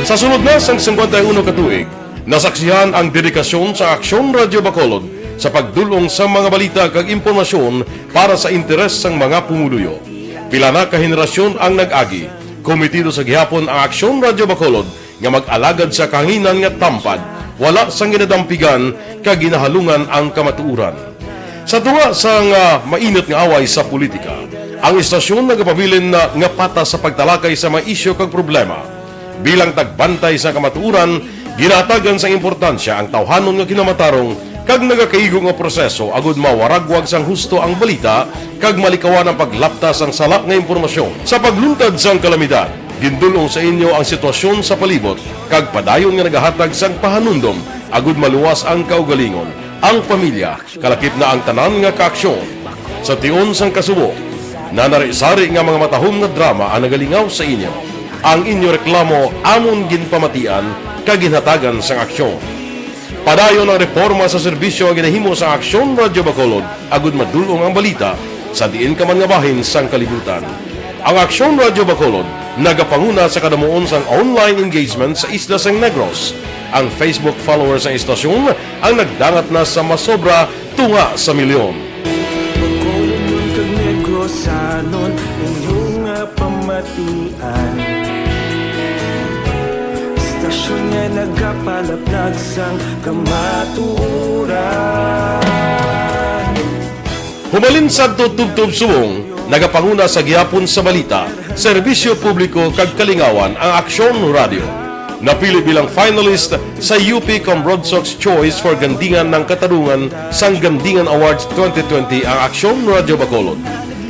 Sa sulod na sang singkwenta y uno ka tuig, nasaksihan ang dedikasyon sa Aksyon Radio Bacolod sa pagdul-ong sa mga balita kag impormasyon para sa interes sang mga pumuluyo. Pila na ka henerasyon ang nag-agi, kometido sa gihapon ang Aksyon Radyo Bacolod nga mag-alagad sa kahanginan nga tampad, wala sang ginadampigan kag ginahalungan ang kamatuoran. Sa tunga sang, ah, mainit nga away sa politika, ang istasyon nagapabilin na nga patas sa pagtalakay sa mga isyu kag problema. Bilang tagbantay sa kamatuoran, ginahatagan sang importansya ang tawhanon nga kinamatarong kag nagakaigo nga proseso agud mawaragwag sang husto ang balita kag malikawan ang paglapta sang sala nga impormasyon. Sa pagluntad sang kalamidad, gindul-ong sa inyo ang sitwasyon sa palibot kag padayon nga nagahatag sang pahanumdom agud maluwas ang kaugalingon, ang pamilya, kalakip na ang tanan nga kaaksyon. Sa tion sang kasubo, nanari-sari nga mga matahom nga drama ang nagalingaw sa inyo. Ang inyo reklamo amon ginpamatian kag ginhatagan sang aksyon. Padayon ang reporma sa serbisyo nga ginahimo sa Aksyon Radyo Bacolod agud madul-ong ang balita sa diin ka man nga bahin sang kalibutan. Ang Aksyon Radyo Bacolod nagapanguna sa kadamuon sang online engagement sa isla sang Negros. Ang Facebook followers sang istasyon ang nagdangat na sa masobra tunga sa milyon. Bacolodnon kag Negrosanon, inyo nga pamatian. Istasyon nga nagapalaplag sang kamatuoran. Humalin sadto tubtob subong, nagapanguna sa gihapon sa balita, serbisyo publiko kag kalingawan ang Aksyon Radyo. Napili bilang finalist sa U P Cambrodsoc's Choice for Gandingan ng Katarungan sang Gandingan Awards twenty twenty ang Aksyon Radyo Bacolod.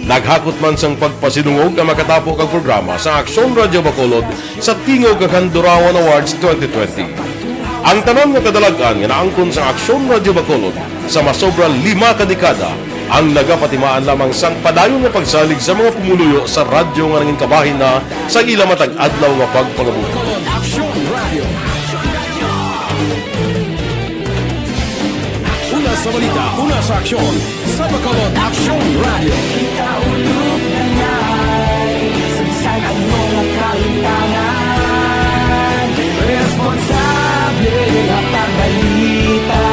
Naghakot man sang pagpasidungog ang makatapo kag programa sa Aksyon Radyo Bacolod sa Tingog kag Handurawan Awards twenty twenty. Ang tanan nga kadalag-an nga naangkon sa Aksyon Radyo Bacolod sa masobra lima ka dekada ang nagapatimaan lamang sang padayon nga pagsalig sa mga pumuluyo sa radyo nga nangin kabahin na sa ila matag adlaw nga pagpangabuhi. Aksyon Radio. Una sa balita, una sa aksyon, sa Bacolod Aksyon Radio. Kita ulog na ngay, sagsag ang mga kaintanan. Responsable nga pagbalita,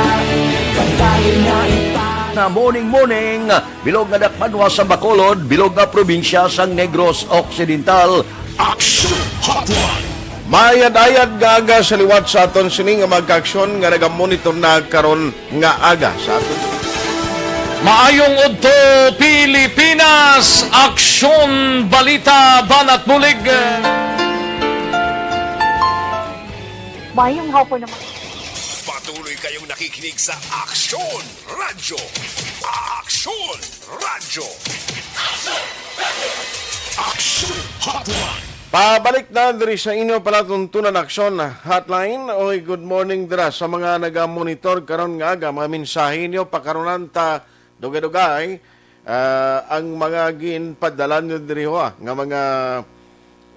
pagdali nga ipa- Na morning, morning. Bilog nga dakbanwa sa Bacolod, bilog nga probinsya sang Negros Occidental. Action Hotline. Mayad-ayad nga aga sa liwat sa aton sini nga mga kaaksyon nga nagamonitor na karon nga aga sa aton. Maayong udto, Pilipinas! Aksyon, balita, banat bulig. Mayong hapon naman. Patuloy kayong nakikinig sa Aksyon Radyo. Aksyon Radyo. Action Hotline. Pabalik na diri sa inyo palatuntunan Aksyon Hotline. Oy, good morning dira sa mga naga-monitor karon nga aga. Mga mensahe niyo, pakarunan ta dugay-dugay, ah, ang mga ginpadala niyo diri, ho, ah, nga mga,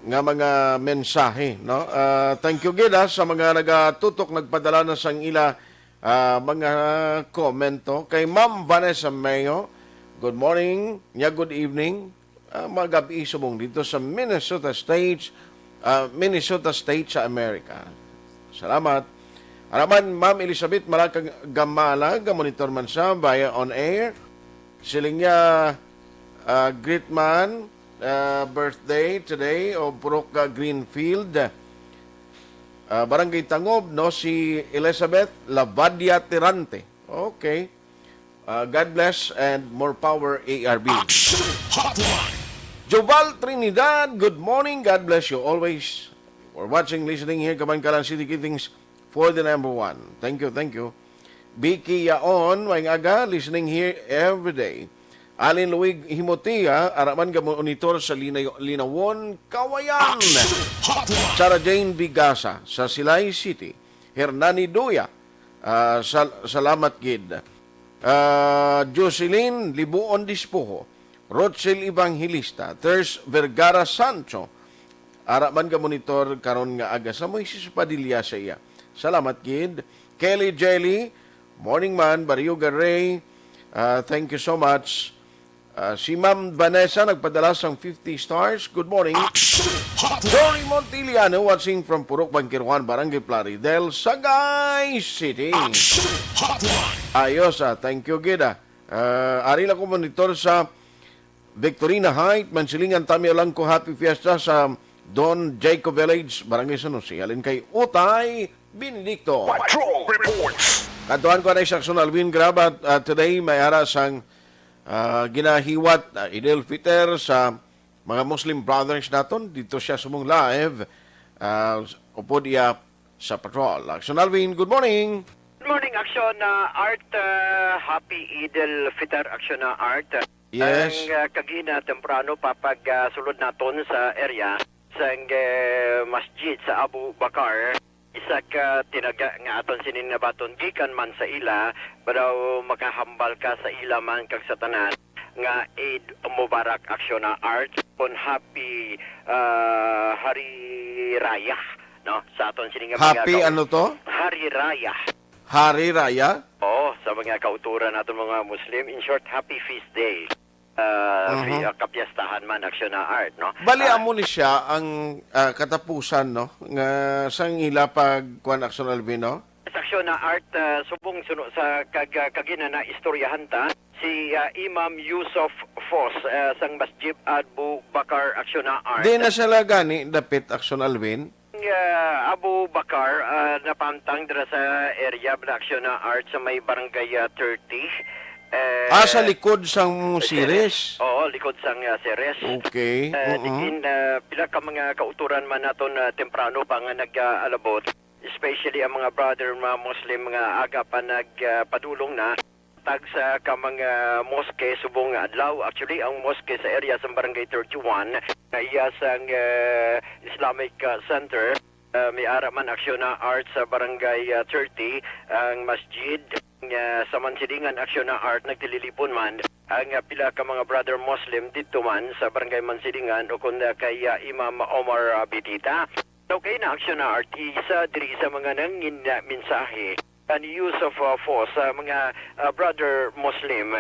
nga mga mensahe, no? Ah, thank you gid, ah, sa mga nagatutok, nagpadala na sang ila ah, mga komento. Kay Ma'am Vanessa Mayo, good morning, nya good evening, ah, mga gab-i subong dito sa Minnesota State, ah, Minnesota State sa Amerika. Salamat. Ara man, Ma'am Elizabeth Malacag Gamala, ga-monitor man sa via on air. Siling niya, ah, greet man, ah, birthday today of Purok, ah, Greenfield. Ah, Barangay Tangob, no, si Elizabeth Lavadia Tirante. Okay. Ah, God bless and more power, A R B. Action Hotline. Joval Trinidad, good morning. God bless you always. We're watching, listening here, Kabankalan City. Greetings for the number one. Thank you, thank you. Vicky Yaon, maayong aga, listening here every day. Alin Luig Himotia, ara man ga-monitor sa Lina-, Linawon, Kawayan. Action Hotline. Sarah Jane Bigasa sa Silay City. Hernani Duya, ah, sal-, salamat gid. Ah, Jocelyn Libuon Dispuho, Rochel Evangelista, Thers Vergara Sancho, ara man ga-monitor karon nga aga sa Moises Padilla sa iya. Salamat gid. Kelly Jelly, morning man, Barrio Garay, ah, thank you so much. Ah, si Ma'am Vanessa nagpadala sang fifty stars. Good morning. Action Hotline. Dory Montiliano watching from Purok Bangkiruan, Barangay Plaridel, Sagay City. Action Hotline. Ayos, ah. Thank you, gid, ah. Ah, ari lang ko monitor sa Victorina Height, Mansilingan, Tamio Langco. Happy Fiesta sa Don Jacob Village, Barangay San Jose. Halin kay Utay Benedicto. Patrol Reports. Kantuan ko na sa Action Alvin Grab at, ah, today may ara sang ah, ginahiwat, ah, Eid al-Fitr sa mga Muslim brothers naton. Dito siya sumong live, ah, upod iya sa patrol. Action Alvin, good morning. Good morning, Action, ah, Art. Ah, happy Eid al-Fitr, Action, ah, Art. Yes. Ang, ah, kagina, temprano pa pag, ah, sulod naton sa area sang, eh, masjid sa Abu Bakar, isa ka tinaga nga aton sining nabaton gikan man sa ila, daw makahambal ka sa ila man kag sa tanan nga Eid Mubarak, Action, ah, Art, kon happy, ah, Hari Raya, no? Sa aton sini nga mga Happy gaw-, ano to? Hari Raya. Hari Raya? Oo, sa mga kauturan naton mga Muslim. In short, happy feast day. Ah, Mhm. fi-, ah, kapiyastahan man, Action, ah, Art, no? Bali, Ah, amo ni siya ang, ah, katapusan, no? Nga sang ila pag kuwan, Action Alvin, no? Sa Action, ah, Art, ah, subong suno sa kag-, ah, kagina na istoryahan ta, si, ah, Imam Yusuf Fos, ah, sang Masjid Abu Bakar, Action, ah, Art. Di na sila gani dapit, Action Alvin? Nga Abu Bakar, ah, napamtang dira sa area, Action, ah, Art, sa may barangay, ah, thirty. Eh, Ah, sa likod sang sa Ceres. Ceres? Oo, likod sang, ah, Ceres. Okay, Eh, oo. Diin, ah, pila ka mga kauturan man naton, ah, temprano pa nga nag-aalabot, especially ang mga brother, mga Muslim, mga aga pa nag, ah, padulong na. Tagsa ka mga moske subong nga adlaw. Actually, ang moske sa area sa Barangay thirty-one, nga iya sang, eh, Islamic, ah, Center, ah, may ara man, Action, ah, Art, sa Barangay, ah, thirty, ang masjid, ah, sa Mansilingan, Action, ah, Art, nagtililipon man ang, ah, pila ka mga brother Muslim didto man sa Barangay Mansilingan, o kun, ah, kay, ah, Imam Omar, ah, Bitita. Okay na, Action, ah, Art, isa diri sa mga nangin, ah, mensahe and use of, uh, force sa mga, uh, brother Muslim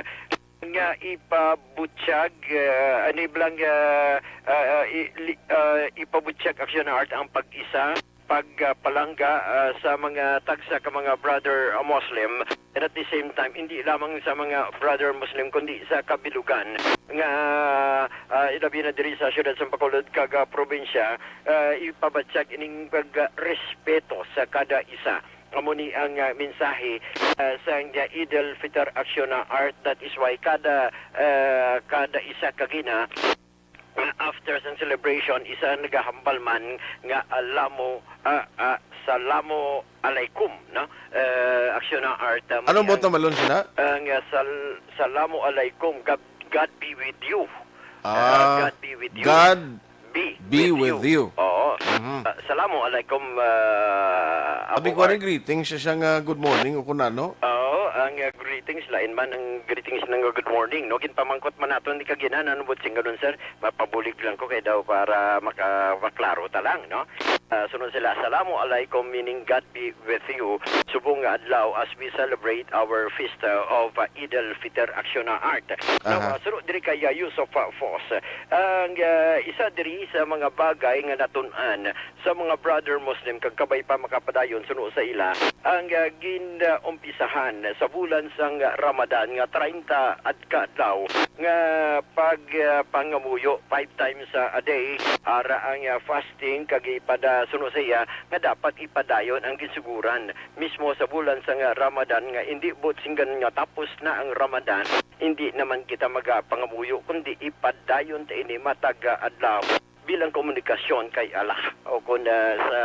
nga ipabutyag, uh, ano, iblang, uh, uh, uh, i-, li-, uh, ipabutyag, Action, Art, ang pag-isa, pag, uh, palangga, uh, sa mga tagsa ka mga brother, uh, Muslim, and at the same time, hindi lamang sa mga brother Muslim, kundi sa kabilugan nga, uh, ilabi na diri sa siyudad sa Bacolod kag, uh, probinsya, uh, ipabatyag ining pag, uh, respeto sa kada isa. Amo ni ang, ah, mensahe, ah, sang, ah, Eid al-Fitr Action, ah, Art. That is why kada, ah, kada isa ka gina, ah, after sang celebration, isa nagahambal man nga alamu, ah, ah, salamu alaikum, no? Eh, Action, ah, Art, ah, Anong mali buot ang, na malon sila? Ang, ah, sal-, salamu alaikum, God, God be with you. Ah, Ah, God be with you. God Be be with with you. you. Oo. Mhm. Ah, salamu alaikum, ah, Abi Abu ko, Art. Greetings siya nga good morning o kung ano. Oo, ang, ah, greetings, lain man ang greetings nga good morning, no? Ginpamangkot man naton ni kagina, ano buot sing ganun, sir? Mapabulig lang ko kay daw para maka-, maklaro ta lang, no? Ah, sunod sila, "Salamu alaikum," meaning God be with you. Subong nga adlaw as we celebrate our feast, uh, of, uh, Eid al-Fitr, Action, uh, Art. Now, Aha. uh, sunod diri kay, uh, use of, uh, force. Ang, ah, isa diri sa mga bagay nga natun-an sa mga brother Muslim kag kabay pa makapadayon suno sa ila, ang, ah, gin-umpisahan sa bulan sang Ramadan nga treinta ad-, ka adlaw nga pag, ah, pangamuyo five times, ah, a day, ara ang, ah, fasting kag ipada-, suno sa iya nga dapat ipadayon ang ginsuguran mismo sa bulan sang Ramadan nga indi buot sing ganun nga tapos na ang Ramadan. Hindi naman kita magapangamuyo, kundi ipadayon ta ini matag, ah, adlaw bilang komunikasyon kay Allah o kun, ah, sa,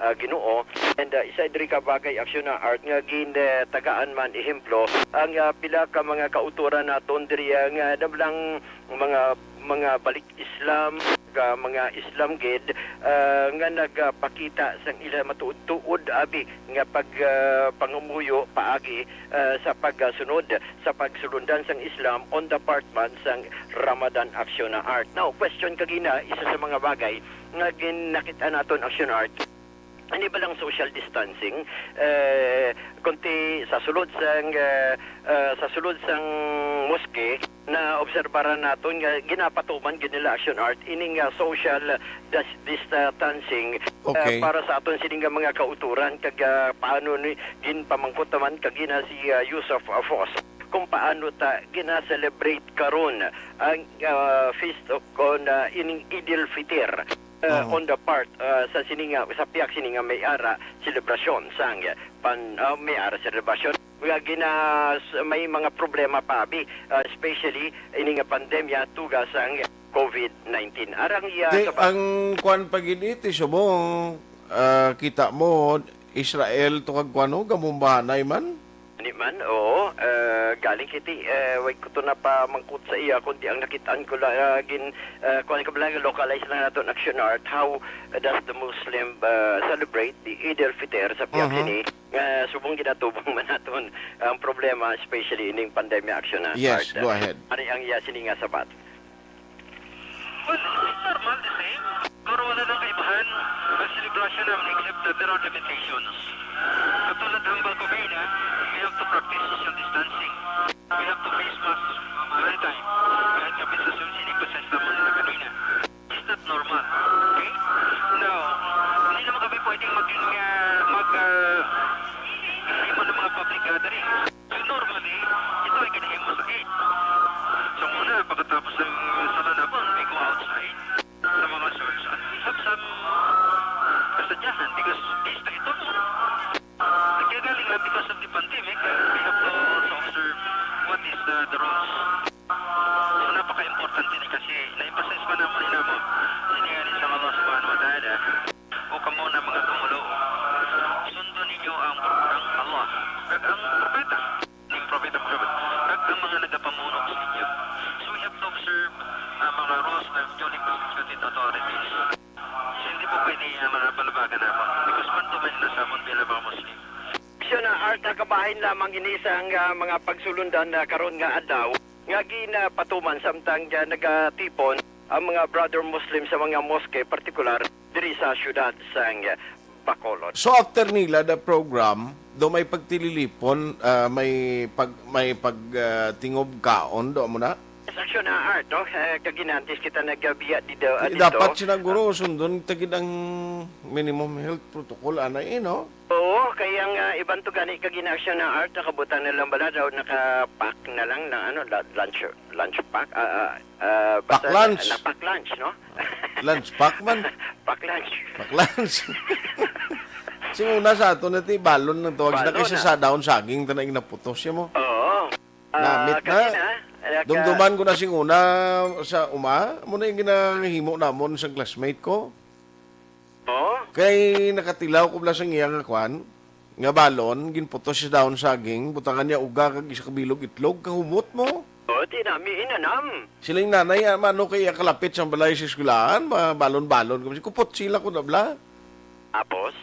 ah, Ginoo. And, ah, isa diri ka bagay, Action, ah, Art, nga gin, ah, tagaan man ehemplo ang, ah, pila ka mga kauturan naton diri, ah, nga nablang mga, mga balik Islam, ka mga Islam gid, ah, nga nagapakita sang ila matuod-tuod abi nga pag, ah, pangamuyo paagi, ah, sa pagsunod sa pagsulundan sang Islam on the part man sang Ramadan Action, ah, Art. Now, question kagina, isa sa mga bagay nga gin-, nakit-an naton, Action, Art, ano ba lang social distancing? Eh, kunti sa sulod sang, eh, eh, sa sulod sang moske, Naobserbaran naton nga ginapatuman gid nila, Action Art, ining, ah, social, ah, dis-, distancing, ah, Okay. para sa aton sini nga mga kautoran kag, ah, paano ni ginpamangkot naman kagina si, ah, Yusuf, ah, Fos kung paano ta gina-celebrate karon ang, ah, feast of, kon, ah, ining Eid al-Fitr, ah, Oo. on the part, ah, sa sini nga, sa pihak sini nga may ara selebrasyon sang pan-, ah, may ara selebrasyon. Nga gina-, may mga problema pa, abi, ah, especially ini nga pandemya, tuga sang covid nineteen. Arang iya Di, sa ba- ang kwan pa gid iti, subong, ah, kita mo, Israel to kag kwan, oh, gamumbahanay man. Ani man, oo, ah, galing kiti, ah, way ko to napamangkot sa iya, kundi ang nakitaan ko la, ah, gin, ah, kuwan ka ba lang, localize lang nato ang Action Art. How does the Muslim, ah, celebrate the Eid al-Fitr sa pihak Mhm. sini? Nga subong ginatubang man naton ang problema, especially ining pandemya, Action Art. Yes, go ahead. Ari ang iya sini nga sabat. Well, it's normal, the same. Pero wala nang kaibahan ang selebrasyon namin except that there are limitations. Katulad hambal ko kaina, we have to practice social distancing. We have to face masks all the time. Kahit nga sa sini, pasensya mo nila kanina. Is that normal? Okay? Now, hindi naman kami pwedeng maging, ah, mag, ah, himo ng mga public gathering. So, normally, ito ay ginahimo sa Eid. So, muna, pagkatapos ng sala naman, we go outside sa mga church and we have some kasadyahan because fiesta ito. Kaya nga lang, because of the pandemic, we have to also observe what is the, the rules. So, napaka-importante ni kasi na-emphasize pa naman ni namo. Sini nga ni sa Allah Subhanahu wa Ta'ala, "O kamo na mga tumuluo, sundon ninyo ang, ang Allah kag ang propeta, ning Propeta Muhammad, kag ang mga nagapamuno sa inyo." So, we have to observe ang mga rules ng duly constituted authorities. So, hindi po pwede ang mga palabagan naman because pantumay na sa amon bilang mga Muslim. Action Art, ah, kabahin lamang ini sang, ah, mga pagsulundan, ah, karon nga adlaw nga ginapatuman samtang, ah, nagatipon ang mga brother Muslim sa mga moske, partikular diri sa siyudad sang, ah, Bacolod. So, after nila the program, do may pagtililipon, ah, may pag-, may pag, ah, tingob kaon, do mo na? Yes, Action Art, no? Eh, kag ginantis kita nagbiya dito, ah, dito. Dapat sila, guro, sundon ta gid ang minimum health protocol, anay, eh, no? Oo, kay ang, ah, iban to gani kag in-action na art, nakabutang na lang bala daw, naka-pack na lang ng ano, la-, lunch, lunch pack, ah, ah, ah, basta Pack lunch. Na, na-pack lunch, no? Lunch pack man. Pack lunch. Pack lunch. Sing una sa ato na ti balon ng tawag na Balon, kaysa ah. Sa daon saging ta na ing naputos siya mo. Oo. Ah, Namit na. Kanina, ah, ka- Dumduman ko na sing una sa uma, mo na yung ginahimo namon sa classmate ko. Oh? Kay nakatilaw ko bala sang iya nga kwan, nga balon, ginputos sa dahon saging, butangan niya uga kag isa ka bilog itlog, kahumot mo. Oh, di nami inanam. Siling nanay, ah, mano kay iya kalapit sa balay sa eskwelahan, ma-, balon-balon kami. Kupot sila ko na bala. Tapos,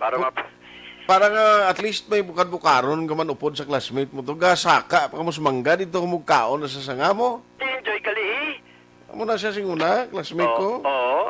para Kut-, map- para nga at least may bukad-bukaron ka man upod sa classmate mo to. Gasaka pa ka mo sa mangga dito, humugkaon na sa sanga mo. Di enjoy kali, eh. Amo na siya sing una, classmate Oo, ko. Oo.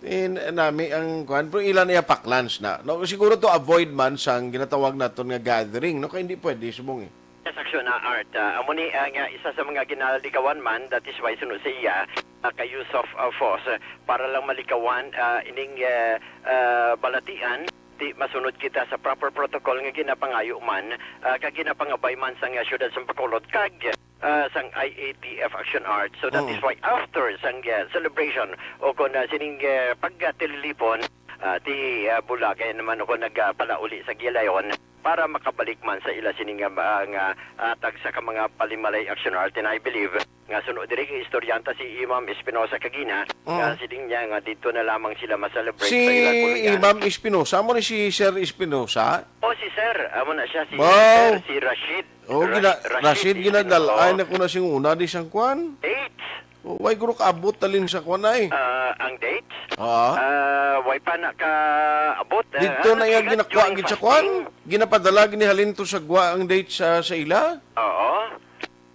In, nami ang kuan, pero ila niya pack lunch na. No, siguro to avoid man sang ginatawag naton nga gathering, no? Kay hindi pwede subong eh. Yes, Action na Art. Ah, amo ni, ah, nga isa sa mga ginalikawan man, that is why suno sa iya, ah, kay Yusuf, ah, Fos, ah, para lang malikawan, ah, ining, ah, ah, balatian, di masunod kita sa proper protocol nga ginapangayo man, ah, kag ginapangabay man sang, ah, siyudad sang Bacolod, kag ah, sang I A T F Action Art. So that Oo. Is why after sang, ah, celebration o kon, ah, sining, ah, pagkatililipon, ah, ti, ah, Bula kay naman ako nagpalauli sa Gilayon para makabalik man sa ila sining, ah, nga atag sa ka mga palimalay Action Art. And I believe nga suno diri kay istoryanta si Imam Espinosa kagina, Oo. Nga siling niya nga dito na lamang sila ma-celebrate Si sa ila kulungan. Imam Espinosa, amo ni si Sir Espinosa? Oh, si Sir. Amo na siya, si Wow. Sir, si Rashid. Oh, Rash-, gina-, Rashid, Rashid, ginadal-an oh. Ako na sing una di sang kwan. Dates? Oh, way guro kaabot talin sa kwan ay. Ah, ang dates? Ah. Ah, way pa na kaabot. Ah, Dito ano, na yung siya, ginakuha during gid sa fasting? Kwan? Ginapadala gid ni halin to sa gwa ang dates sa, sa ila? Oo.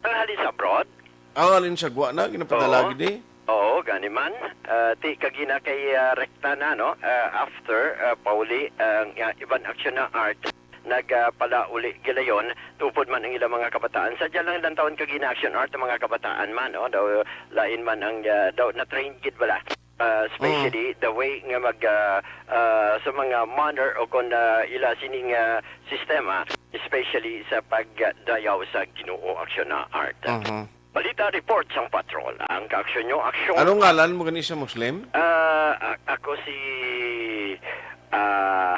Ang halin sa abroad? Ang halin sa gwa na, ginapadala Oo. Gid eh. Oo, gani man. Ah, ti kagina kay, ah, rekta na, no? Ah, after, ah, pauli, ah, nga iban action na art. nagpalauli gilayon, tupod man ang ilang mga kabataan. Sadya lang lang taon kag ina-action art ang mga kabataan man, no? Daw, lain man ang, ah, daw, na-train gid bala. Ah, especially the way nga mag, ah, ah, sa mga manner o kon, ah, ila sining, ah, sistema, especially sa pagdayaw sa Ginoo, action na art. Mhm. Balita report sang patrol. Ang kaaksyon nyo, aksyon. Anong ngalan mo gani sa Muslim? Ah, a-, ako si, ah,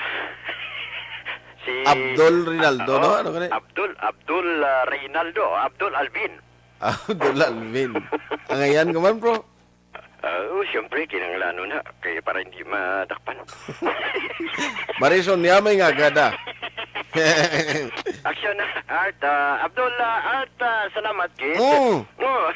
si Abdul Rinaldo, ah, no? Oo, Ano gani? Abdul, Abdul, ah, Reynaldo, Abdul Alvin. Abdul Alvin. Ang ayan ka man, bro? Ah, oh, siyempre, kinahanglan na. Kaya para hindi madakpan. Marison niya, may nga gada. Action na, Art. Ah, Abdul, ah, Art, ah, salamat, gid. Mm. Oh.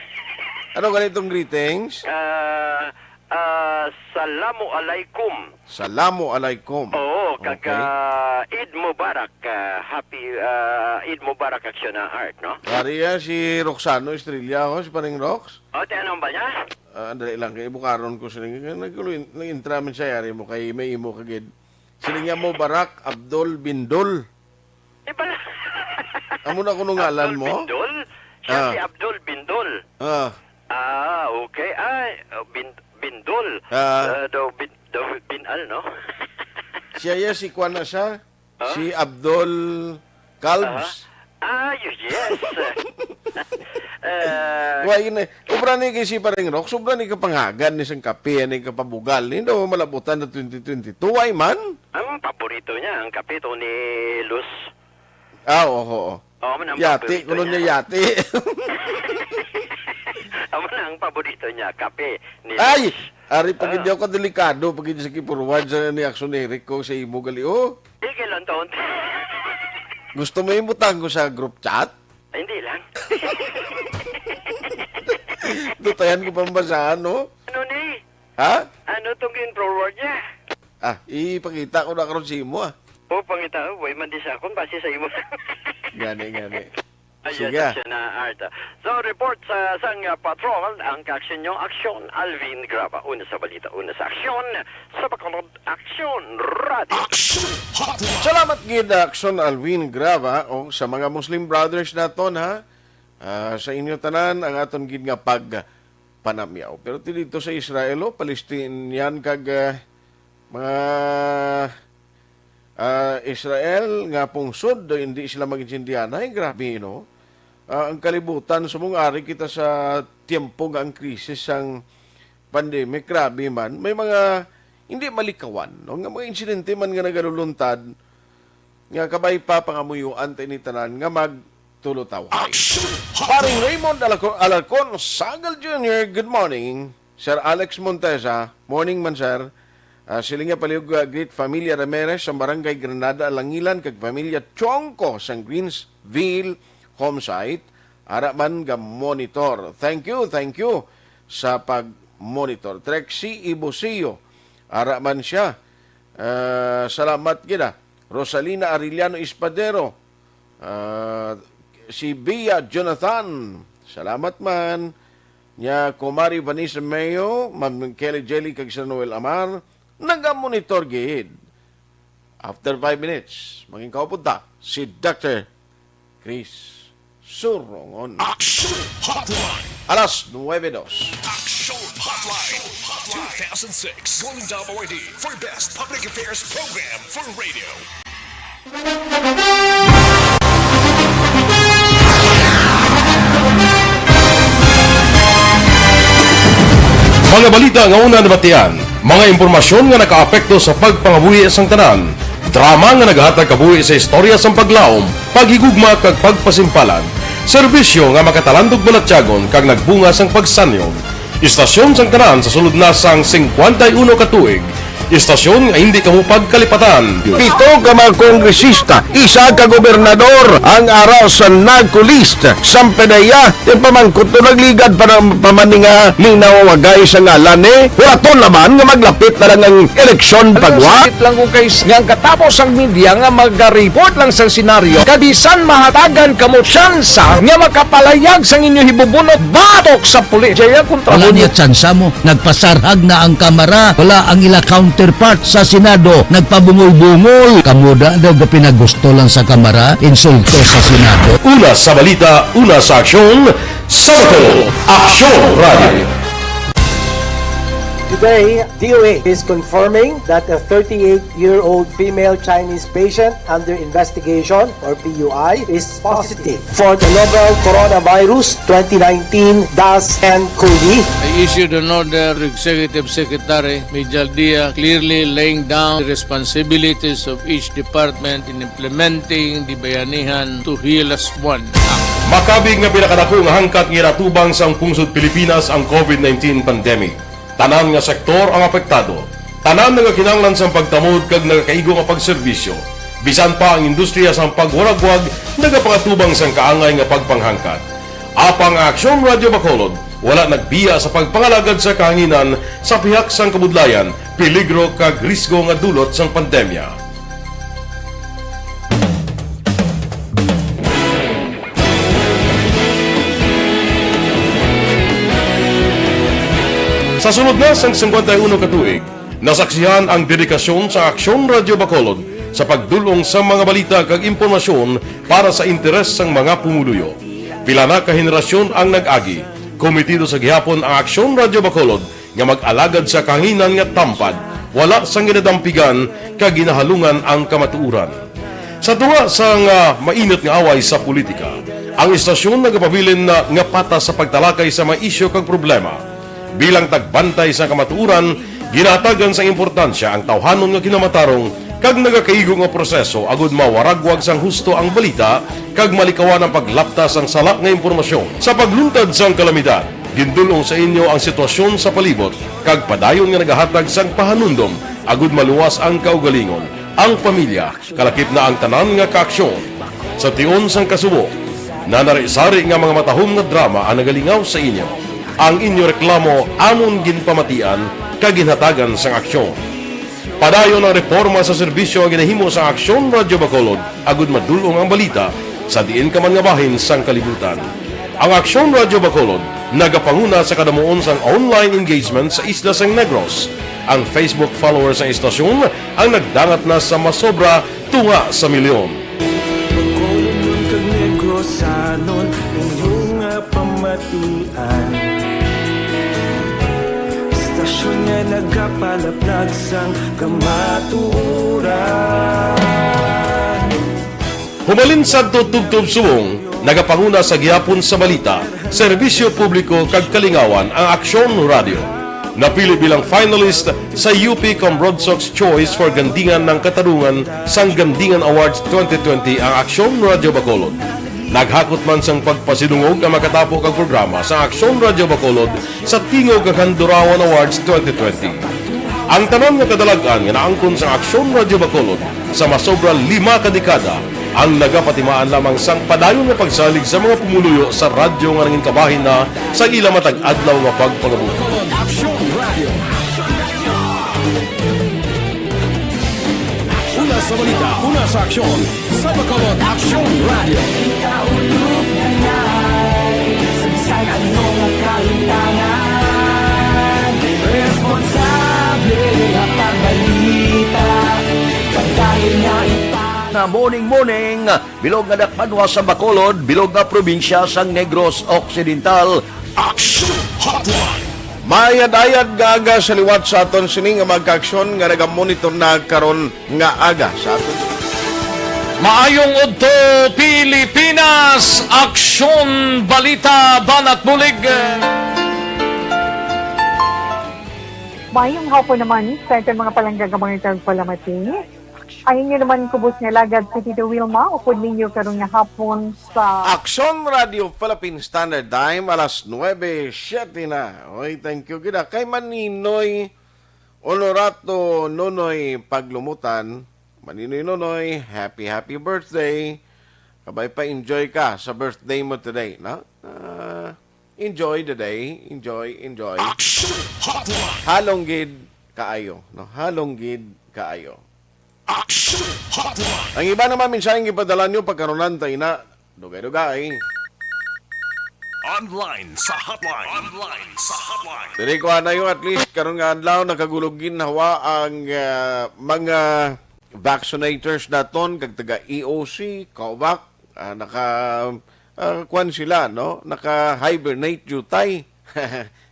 Ano ganitong greetings? Ah, ah, salamu alaikum. Salamu alaikum. Oo, kag, Okay. ah, Eid Mubarak. Ah, happy, ah, Eid Mubarak, action na, Art, no? Ari yan, si Roxano Estrella, ho, si Paring Rox. O, ti, anong ba niya? Ah, dali lang, kay ibukaron ko sila. Nag-intra man siya, yari mo, kay may imo kagid. Sila niya mo, Barak Abdul Bindol. Di pala. Amo na kuno ngalan Abdul mo? Bindol? Siya Ah. si Abdul Bindol. Ah. Ah, okay. Ay, uh, Bin-, Bindol. Ah. Uh, daw Bin-, daw Bin Al, no? Siya, yes, si Kwan na siya. Ah? Si Abdul Kalbs. Ah, y-, yes. Eh, Wa, yun eh. Ubra ni kay si Paring Rock, sobra ni kapangagan ni sang kape, ni kapabugal. Ni daw malabutan na twenty twenty-two. Why man? Ang paborito niya, ang kape to ni Luz. Ah, oo, oo. Oo, man ang Yati, paborito kuno niya. niya yati. Amo na ang paborito niya, kape ni Ay! Luz. Ari, pag Ah. hindi ako delikado, pag hindi sa kipuruan sa ni Action Eric ko sa imo gali, oh. Di kay lang taon. Gusto mo yung butang ko sa group chat? Ay, hindi lang. Dutayan ko pambasahan, no? Ano ni? Ha? Ano tong in-forward niya? Ah, ipakita ko na karon sa imo, ah. O, pangita, oh, way man di sa akon, base sa imo. Gani, gani. Ay, Sige. Yes, siya na, Art. So, report sa sang, uh, patrol, ang kaaksyon nyo, aksyon, Alvin Graba. Una sa balita, una sa aksyon, sa Bacolod Aksyon Radio. Action Hotline. Salamat gid, Aksyon Alvin Graba, o sa mga Muslim brothers naton, ha? Ah, sa inyo tanan, ang aton gid nga pagpanamyaw. Pero ti dito sa Israel, oh, Palestinian kag, ah, mga, ah, Israel nga pungsod, hindi sila mag-intindihan. Ay, grabe, no? Ah, ang kalibutan, sumong ari kita sa tiyempo nga ang krisis sang pandemic, grabe man. May mga hindi malikawan, no? Nga mga insidente man nga nagaluluntad, nga kabay pa pangamuyuan ta ini tanan nga magtulotawhay. Action! Paring Raymond Alaco-, Alarcon, Sagal Junior, good morning. Sir Alex Montesa, morning man, sir. Ah, siling nga palihog, ah, greet Familia Ramirez sa Barangay Granada, Alangilan, kag Familia Chongco sa Greensville Homesite. Ara man ga monitor. Thank you, thank you sa pag-monitor. Trexie Ibusio, ara man siya. Ah, salamat gid, ah. Rosalina Arellano Espadero, ah, si Bia Jonathan, salamat man. Nya, Kumari Vanessa Mayo, Ma'am Kelly Jelly, kag Sir Noel Amar, nagamonitor gid. After five minutes, mangin kaupod ta si Doctor Chris Surongon. Action Hotline. Alas nuwebe dos. Action Hotline two thousand six. Golden Dove Awardee for Best Public Affairs Program for Radio. Mga balita nga una nabatian, mga impormasyon nga nakaapekto sa pagpangabuhi sang tanan, drama nga naghatag kabuhi sa istorya sang paglaom, paghigugma kag pagpasimpalan, serbisyo nga makatalandog balatyagon kag nagbunga sang pagsanyon. Istasyon sang tanan sa sulod na sang singkwenta y uno ka tuig. Istasyon nga hindi kamo pagkalipatan. Pito ka mga kongresista, isa ka gobernador ang ara sa NAGCO list. Sampedeya, yung pamangkot to nagligad pa ng pamaninga, linaw wagay sa ngalan ni. Wala to naman nga maglapit na lang ang eleksyon Ano, pagwa. Sakit lang kung kay nga ang katapos ang media nga mag-report lang sa senaryo, kabisan mahatagan kamo tsansa nga makapalayag sang inyo hibubunot batok sa pulis. Jaya kontra Wala mo. Niya tsansa mo. Nagpasarhag na ang kamara. Wala ang ila Counterpart sa Senado, nagpabungol-bungol. Kamo da daw gapinagusto lang sa Kamara, insulto sa Senado. Una sa balita, una sa aksyon, sa Bacolod, Aksyon Radio. Today, D O A is confirming that a thirty-eight-year-old female Chinese patient under investigation, or P U I, is positive for the novel coronavirus twenty nineteen dash ten COVID. I issued an order to Executive Secretary Mijal Dia, clearly laying down the responsibilities of each department in implementing the Bayanihan to Heal As One Act. Makabig nga pinakadako nga hangkat nga ginatubang sang pungsod Pilipinas ang COVID nineteen pandemic. Tanan nga sektor ang apektado. Tanan nga kinahanglan sang pagtamod kag nagakaigo nga pagserbisyo. Bisan pa ang industriya sang pagwaragwag nagapangatubang sang kaangay nga pagpanghangkat. Apang ang Aksyon Radio Bacolod wala nagbiya sa pagpangalagad sa kahanginan sa pihak sang kabudlayan, peligro kag risgo nga dulot sang pandemya. Sa sulod na sang singkwenta y uno ka tuig, nasaksihan ang dedikasyon sa Aksyon Radio Bacolod sa pagdul-ong sa mga balita kag impormasyon para sa interes sang mga pumuluyo. Pila na ka henerasyon ang nag-agi. Komitido sa gihapon ang Aksyon Radio Bacolod nga mag-alagad sa kahanginan nga tampad, wala sang ginadampigan kag ginahalungan ang kamatuoran. Sa tunga sang, ah, mainit nga away sa politika, ang istasyon nagapabilin na nga patas sa pagtalakay sa mga isyu kag problema. Bilang tagbantay sa kamatuoran, ginahatagan sang importansya ang tawhanon nga kinamatarong kag nagakaigo nga proseso agud mawaragwag sang husto ang balita kag malikawan ang paglapta sang sala nga impormasyon. Sa pagluntad sang kalamidad, gindul-ong sa inyo ang sitwasyon sa palibot kag padayon nga nagahatag sang pahanumdom agud maluwas ang kaugalingon, ang pamilya, kalakip na ang tanan nga kaaksyon. Sa tion sang kasubo, nanari-sari nga mga matahom nga drama ang nagalingaw sa inyo. Ang inyo reklamo amon ginpamatian kag ginhatagan sang aksyon. Padayon ang reporma sa serbisyo nga ginahimo sa Aksyon Radio Bacolod agud madul-ong ang balita sa diin ka man nga bahin sang kalibutan. Ang Aksyon Radio Bacolod nagapanguna sa kadamuon sang online engagement sa isla sang Negros. Ang Facebook followers sang istasyon ang nagdangat na sa masobra tunga sa milyon. Bacolodnon kag Negrosanon, inyo nga pamatian. Istasyon nga nagapalaplag sang kamatuoran. Humalin sadto tubtob subong, nagapanguna sa gihapon sa balita, serbisyo publiko kag kalingawan ang Aksyon Radio. Napili bilang finalist sa U P Cambrodsoc's Choice for Gandingan ng Katarungan sang Gandingan Awards twenty twenty ang Aksyon Radio Bacolod. Naghakot man sang pagpasidungog ang makatapo kag programa sa Aksyon Radio Bacolod sa Tingog kag Handurawan Awards twenty twenty. Ang tanan nga kadalag-an nga naangkon sang Aksyon Radio Bacolod sa masobra lima ka dekada ang nagapatimaan lamang sang padayon nga pagsalig sa mga pumuluyo sa radyo nga nanginkabahin na sa ila matag adlaw nga pagpangabuhi. Aksyon Radio. Una sa balita, una sa aksyon, sa Bacolod Aksyon Radio. Kita ulog na ngay, sagsag ano nga kalimtangan. Responsable nga pagbalita, pagdahil nga ipa- Na morning, morning. Bilog nga dakpanwa sa Bacolod, bilog nga probinsya sang Negros Occidental. Action Hotline. Maayad-ayad nga aga sa liwat sa aton sini nga magkaaksyon nga nagamonitor na karon nga aga sa aton. Maayong udto, Pilipinas! Aksyon, balita, banat bulig. Maayong hapon naman sa aton mga palangga nga mga tagpalamati. Ang inyo naman kubos nga alagad si Tito Wilma, upod ninyo karon nga hapon sa Aksyon Radio Philippine Standard Time, alas nuebe siete na. Oy, thank you gid, ah. Kay Maninoy Honorato Nonoy Paglumutan, Maninoy Nonoy, happy, happy birthday. Kabay pa, enjoy ka sa birthday mo today, no? Ah, enjoy the day. Enjoy, enjoy. Action Hotline. Halong gid kaayo, no? Halong gid kaayo. Action Hotline. Ang iba naman, mensahe nga ipadala nyo, pagkaronan tayo na dugay-dugay. Online sa hotline. Online sa hotline. Diri ko anayo, at least karon nga adlaw, nakagulog ginhawa ang, ah, mga vaccinators naton kag taga E O C, COVAC, ah, naka, ah, kwan sila, no? Naka-hibernate jutay.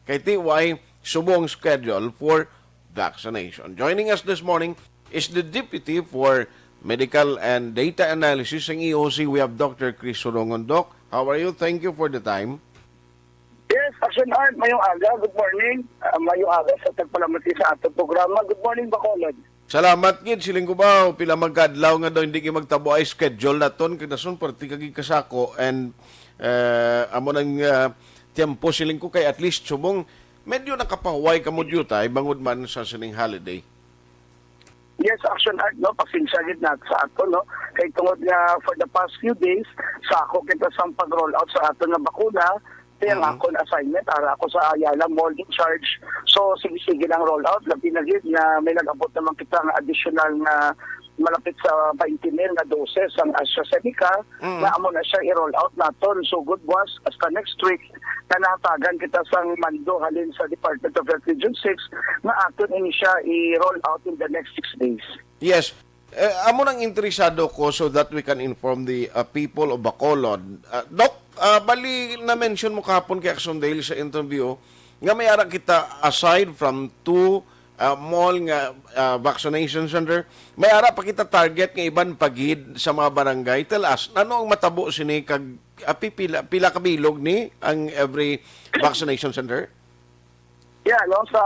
Kay ti way subong schedule for vaccination. Joining us this morning is the Deputy for Medical and Data Analysis sang E O C. We have Doctor Chris Surongon. Doc, how are you? Thank you for the time. Yes, Action Art, mayong aga. Good morning. Ah, mayong aga sa tagpalamati sa atong programa. Good morning, Bacolod. Salamat gid, siling ko ba, pila magkadlaw nga daw hindi kay magtabo ay schedule naton, kag dason parte kag kasako, and, eh, amo nang, ah, tiyempo, siling ko, kay at least subong medyo nakapahuway kamo jutay bangod man sa sining holiday. Yes, Action Art, no? Pasensya gid na sa ato, no? Kay tungod nga for the past few days, sa ako kita sang pag-roll out sa ato nga bakuna, kaya ang Mhm. akon assignment, ara ako sa Ayala Mall in charge. So, sige-sige lang roll out. Labi na gid nga may nag-abot naman kita nga additional nga malapit sa twenty mil nga doses ang AstraZeneca, Mhm. nga amo na siya i-roll out naton. So, good was, hasta next week, na nahatagan kita sang mando halin sa Department of Health Region six, nga aton ini siya i-roll out in the next six days. Yes. Eh, amo nang interesado ko so that we can inform the, uh, people of Bacolod. Uh, Doc, uh, bali na-mention mo kahapon kay Action Daily sa interview nga may ara kita aside from two, uh, mall nga, uh, vaccination center, may ara pa kita target nga iban pagid sa mga barangay. Tell us, ano ang matabo sini kag, uh, pipila, pila ka bilog ni ang every vaccination center? Yeah, no, sa,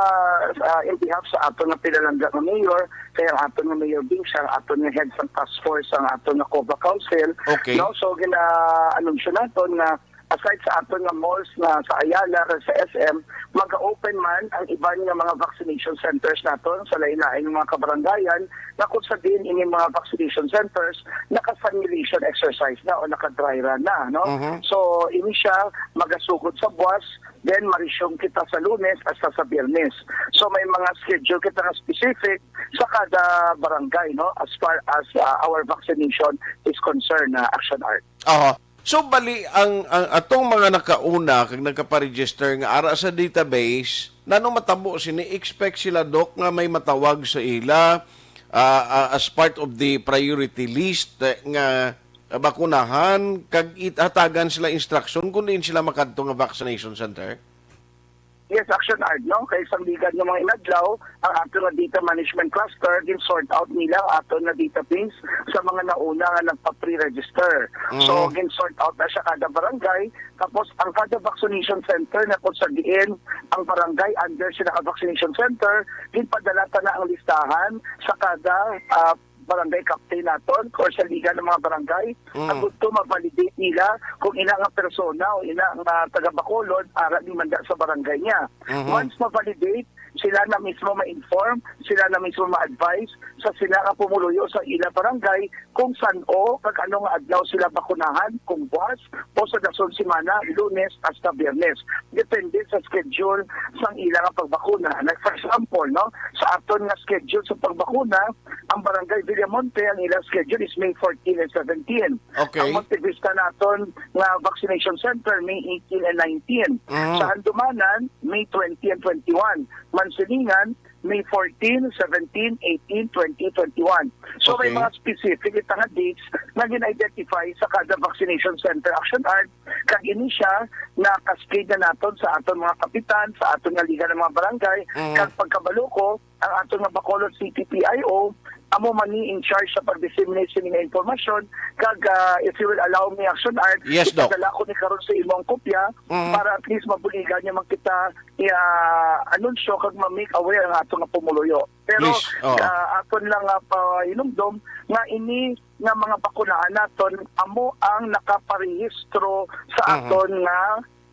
sa, in behalf sa aton nga pinalangga nga mayor, kay ang aton nga Mayor Bing siya ang aton nga head sa task force, ang aton nga COVAC Council. Okay. No, so gina-anunsyo naton nga aside sa aton nga malls na sa Ayala kag sa S M, mag-open man ang iban nga mga vaccination centers naton sa lain-lain nga mga kabarangayan, na kung sa diin ini mga vaccination centers naka-simulation exercise na o naka-dry run na, no? Mhm. So, ini siya magasugod sa buwas, then ma-resume kita sa Lunes hasta sa Biyernes. So, may mga schedule kita nga specific sa kada barangay, no, as far as, uh, our vaccination is concerned, na Action Art. Aha. So, bali, ang, ang atong mga nakauna kag nagkaparegister nga ara sa database, nano matabo sini, expect sila, Doc, nga may matawag sa ila, ah, ah, as part of the priority list, eh, nga bakunahan, kag it-, hatagan sila instruction kung diin sila makadto nga vaccination center? Yes, Action Art, no? Kay sandigan nga mga inadlaw, ang ato nga data management cluster, gin-sort out nila ang ato nga database sa mga nauna nga nagpa-pre-register. So, Mhm. gin-sort out na siya kada barangay. Tapos, ang kada vaccination center na kung sa diin ang barangay under sila ka vaccination center, ginpadala ta na ang listahan sa kada, ah, barangay captain naton or sa liga ng mga barangay, Mm. agud to ma-validate nila kung ina nga persona o ina nga taga Bacolod ara ni manda sa barangay niya. Mhm. Once ma-validate, sila na mismo ma-inform, sila na mismo ma-advise sa sila nga pumuluyo sa ila barangay kung san-o kag ano nga adlaw sila bakunahan, kung buwas o sa dason semana, Lunes hasta Biyernes. Depende sa schedule sang ila nga pagbakuna. Like, for example, no, sa aton nga schedule sa pagbakuna, ang Barangay Villamonte, ang ilang schedule is May fourteen and seventeen. Okay. Ang Monte Vista naton nga vaccination center, May eighteen and nineteen. Mhm. Sa Handumanan, May twenty and twenty-one. Mansilingan, May fourteen, seventeen, eighteen, twenty, twenty-one. So, may Okay. mga specific kita nga dates na gin-identify sa kada vaccination center, Action Art, kag ini siya na cascade na naton sa aton mga kapitan, sa aton nga liga ng mga barangay, Mhm. kag pagkabalo ko, ang aton nga Bacolod City P I O, amo man ni in charge sa pag-disseminate sini nga impormasyon, kag, ah, if you will allow me, Action Art, Yes, Doc. ipadala ko ni karon sa imo ang kopya Mhm. para at least mabuligan niya man kita i-anunsyo kag ma-make aware ang ato nga pumuluyo. Pero, Please, oo. ah, aton lang nga pahinumdom nga ini nga mga bakunahan naton amo ang nakaparehistro sa Mhm. aton nga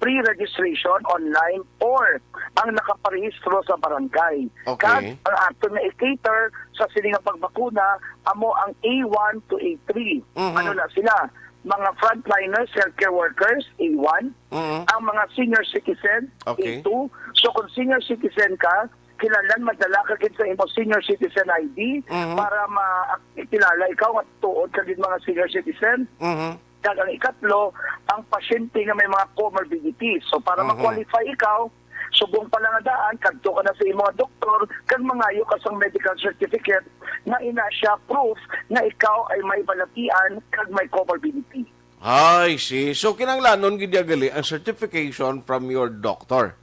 pre-registration online or ang nakaparehistro sa barangay. Okay. Kag ang aton nga i-cater sa sini nga pagbakuna amo ang A one to A three. Mhm. Ano na sila? Mga frontliners, healthcare workers, A one. Mhm. Ang mga senior citizen, Okay. A two. So, kung senior citizen ka, kinahanglan madala ka gid sa imo senior citizen I D Mhm. para ma-, ikilala ikaw nga tuod ka gid mga senior citizen. Mhm. Kag ang ikatlo, ang pasyente nga may mga comorbidities. So, para Mhm. ma-qualify ikaw, subong pa lang nga daan, kadto ka na sa imong doktor, kag mangayo ka sang medical certificate nga ina siya proof nga ikaw ay may balatian kag may comorbidity. I see. So, kinahanglanon gid ya gali ang certification from your doctor.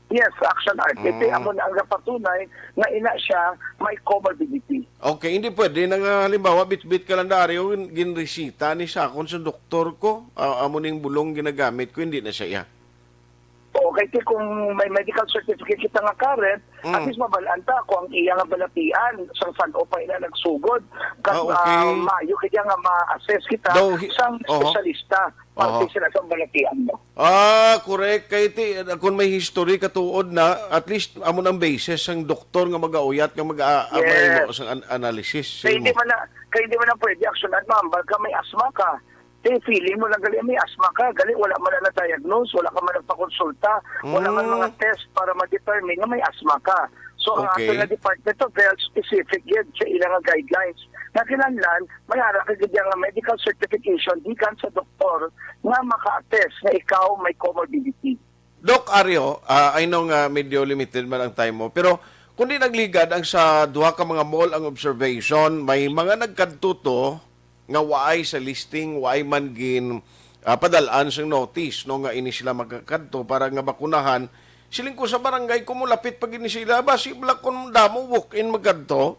Yes, Action Art. Ito Mm. amo na ang napatunay nga ina siya may comorbidity. Okay, hindi pwede na nga, halimbawa, bitbit kalendaryo, gin-, ginresita ni sa akon sa doktor ko, ah, amo ning bulong ginagamit ko, hindi na siya iya. Oo, kay ti kung may medical certificate kita nga current, at Mm. least mabalaan ta kung ang iya nga balatian, sang san-o pa ina nagsugod, kag, Ah, okay. ah, maayo kaya nga ma-assess kita Daw hi-, sang oho. espesyalista. Parte Oho. sila sa balatian mo. Ah, correct. Kay ti, kung may history katuod na, at least amo nang basis sang doktor nga magauyat nga mag-a-, Yes. mahimo sang an-, analysis sa Kay hindi imo. man na, kay hindi man na pwede aksyonan, ma'am. Baka may asma ka. Kay feeling mo lang gali may asma ka. Gali, wala man na na-diagnose, wala ka man nagpakonsulta, wala man Mm. mga test para ma-determine nga may asma ka. So, ang Okay. ato nga Department of Health, specific gid sa ilang guidelines. Nga kinahanglan, may ara ka gid nga medical certification gikan sa doktor nga maka-attest nga ikaw may comorbidity. Doc Ario, ah, I know nga medyo limited man ang time mo, pero kung di nagligad ang sa duha ka mga mall ang observation, may mga nagkadto to nga waay sa listing, waay man gin, ah, padal-an sang notice, no, nga ini sila magkakadto para nga bakunahan. Siling ko sa barangay, kung mulapit pa gid ni sila, basi bala kung damo walk-in magkadto.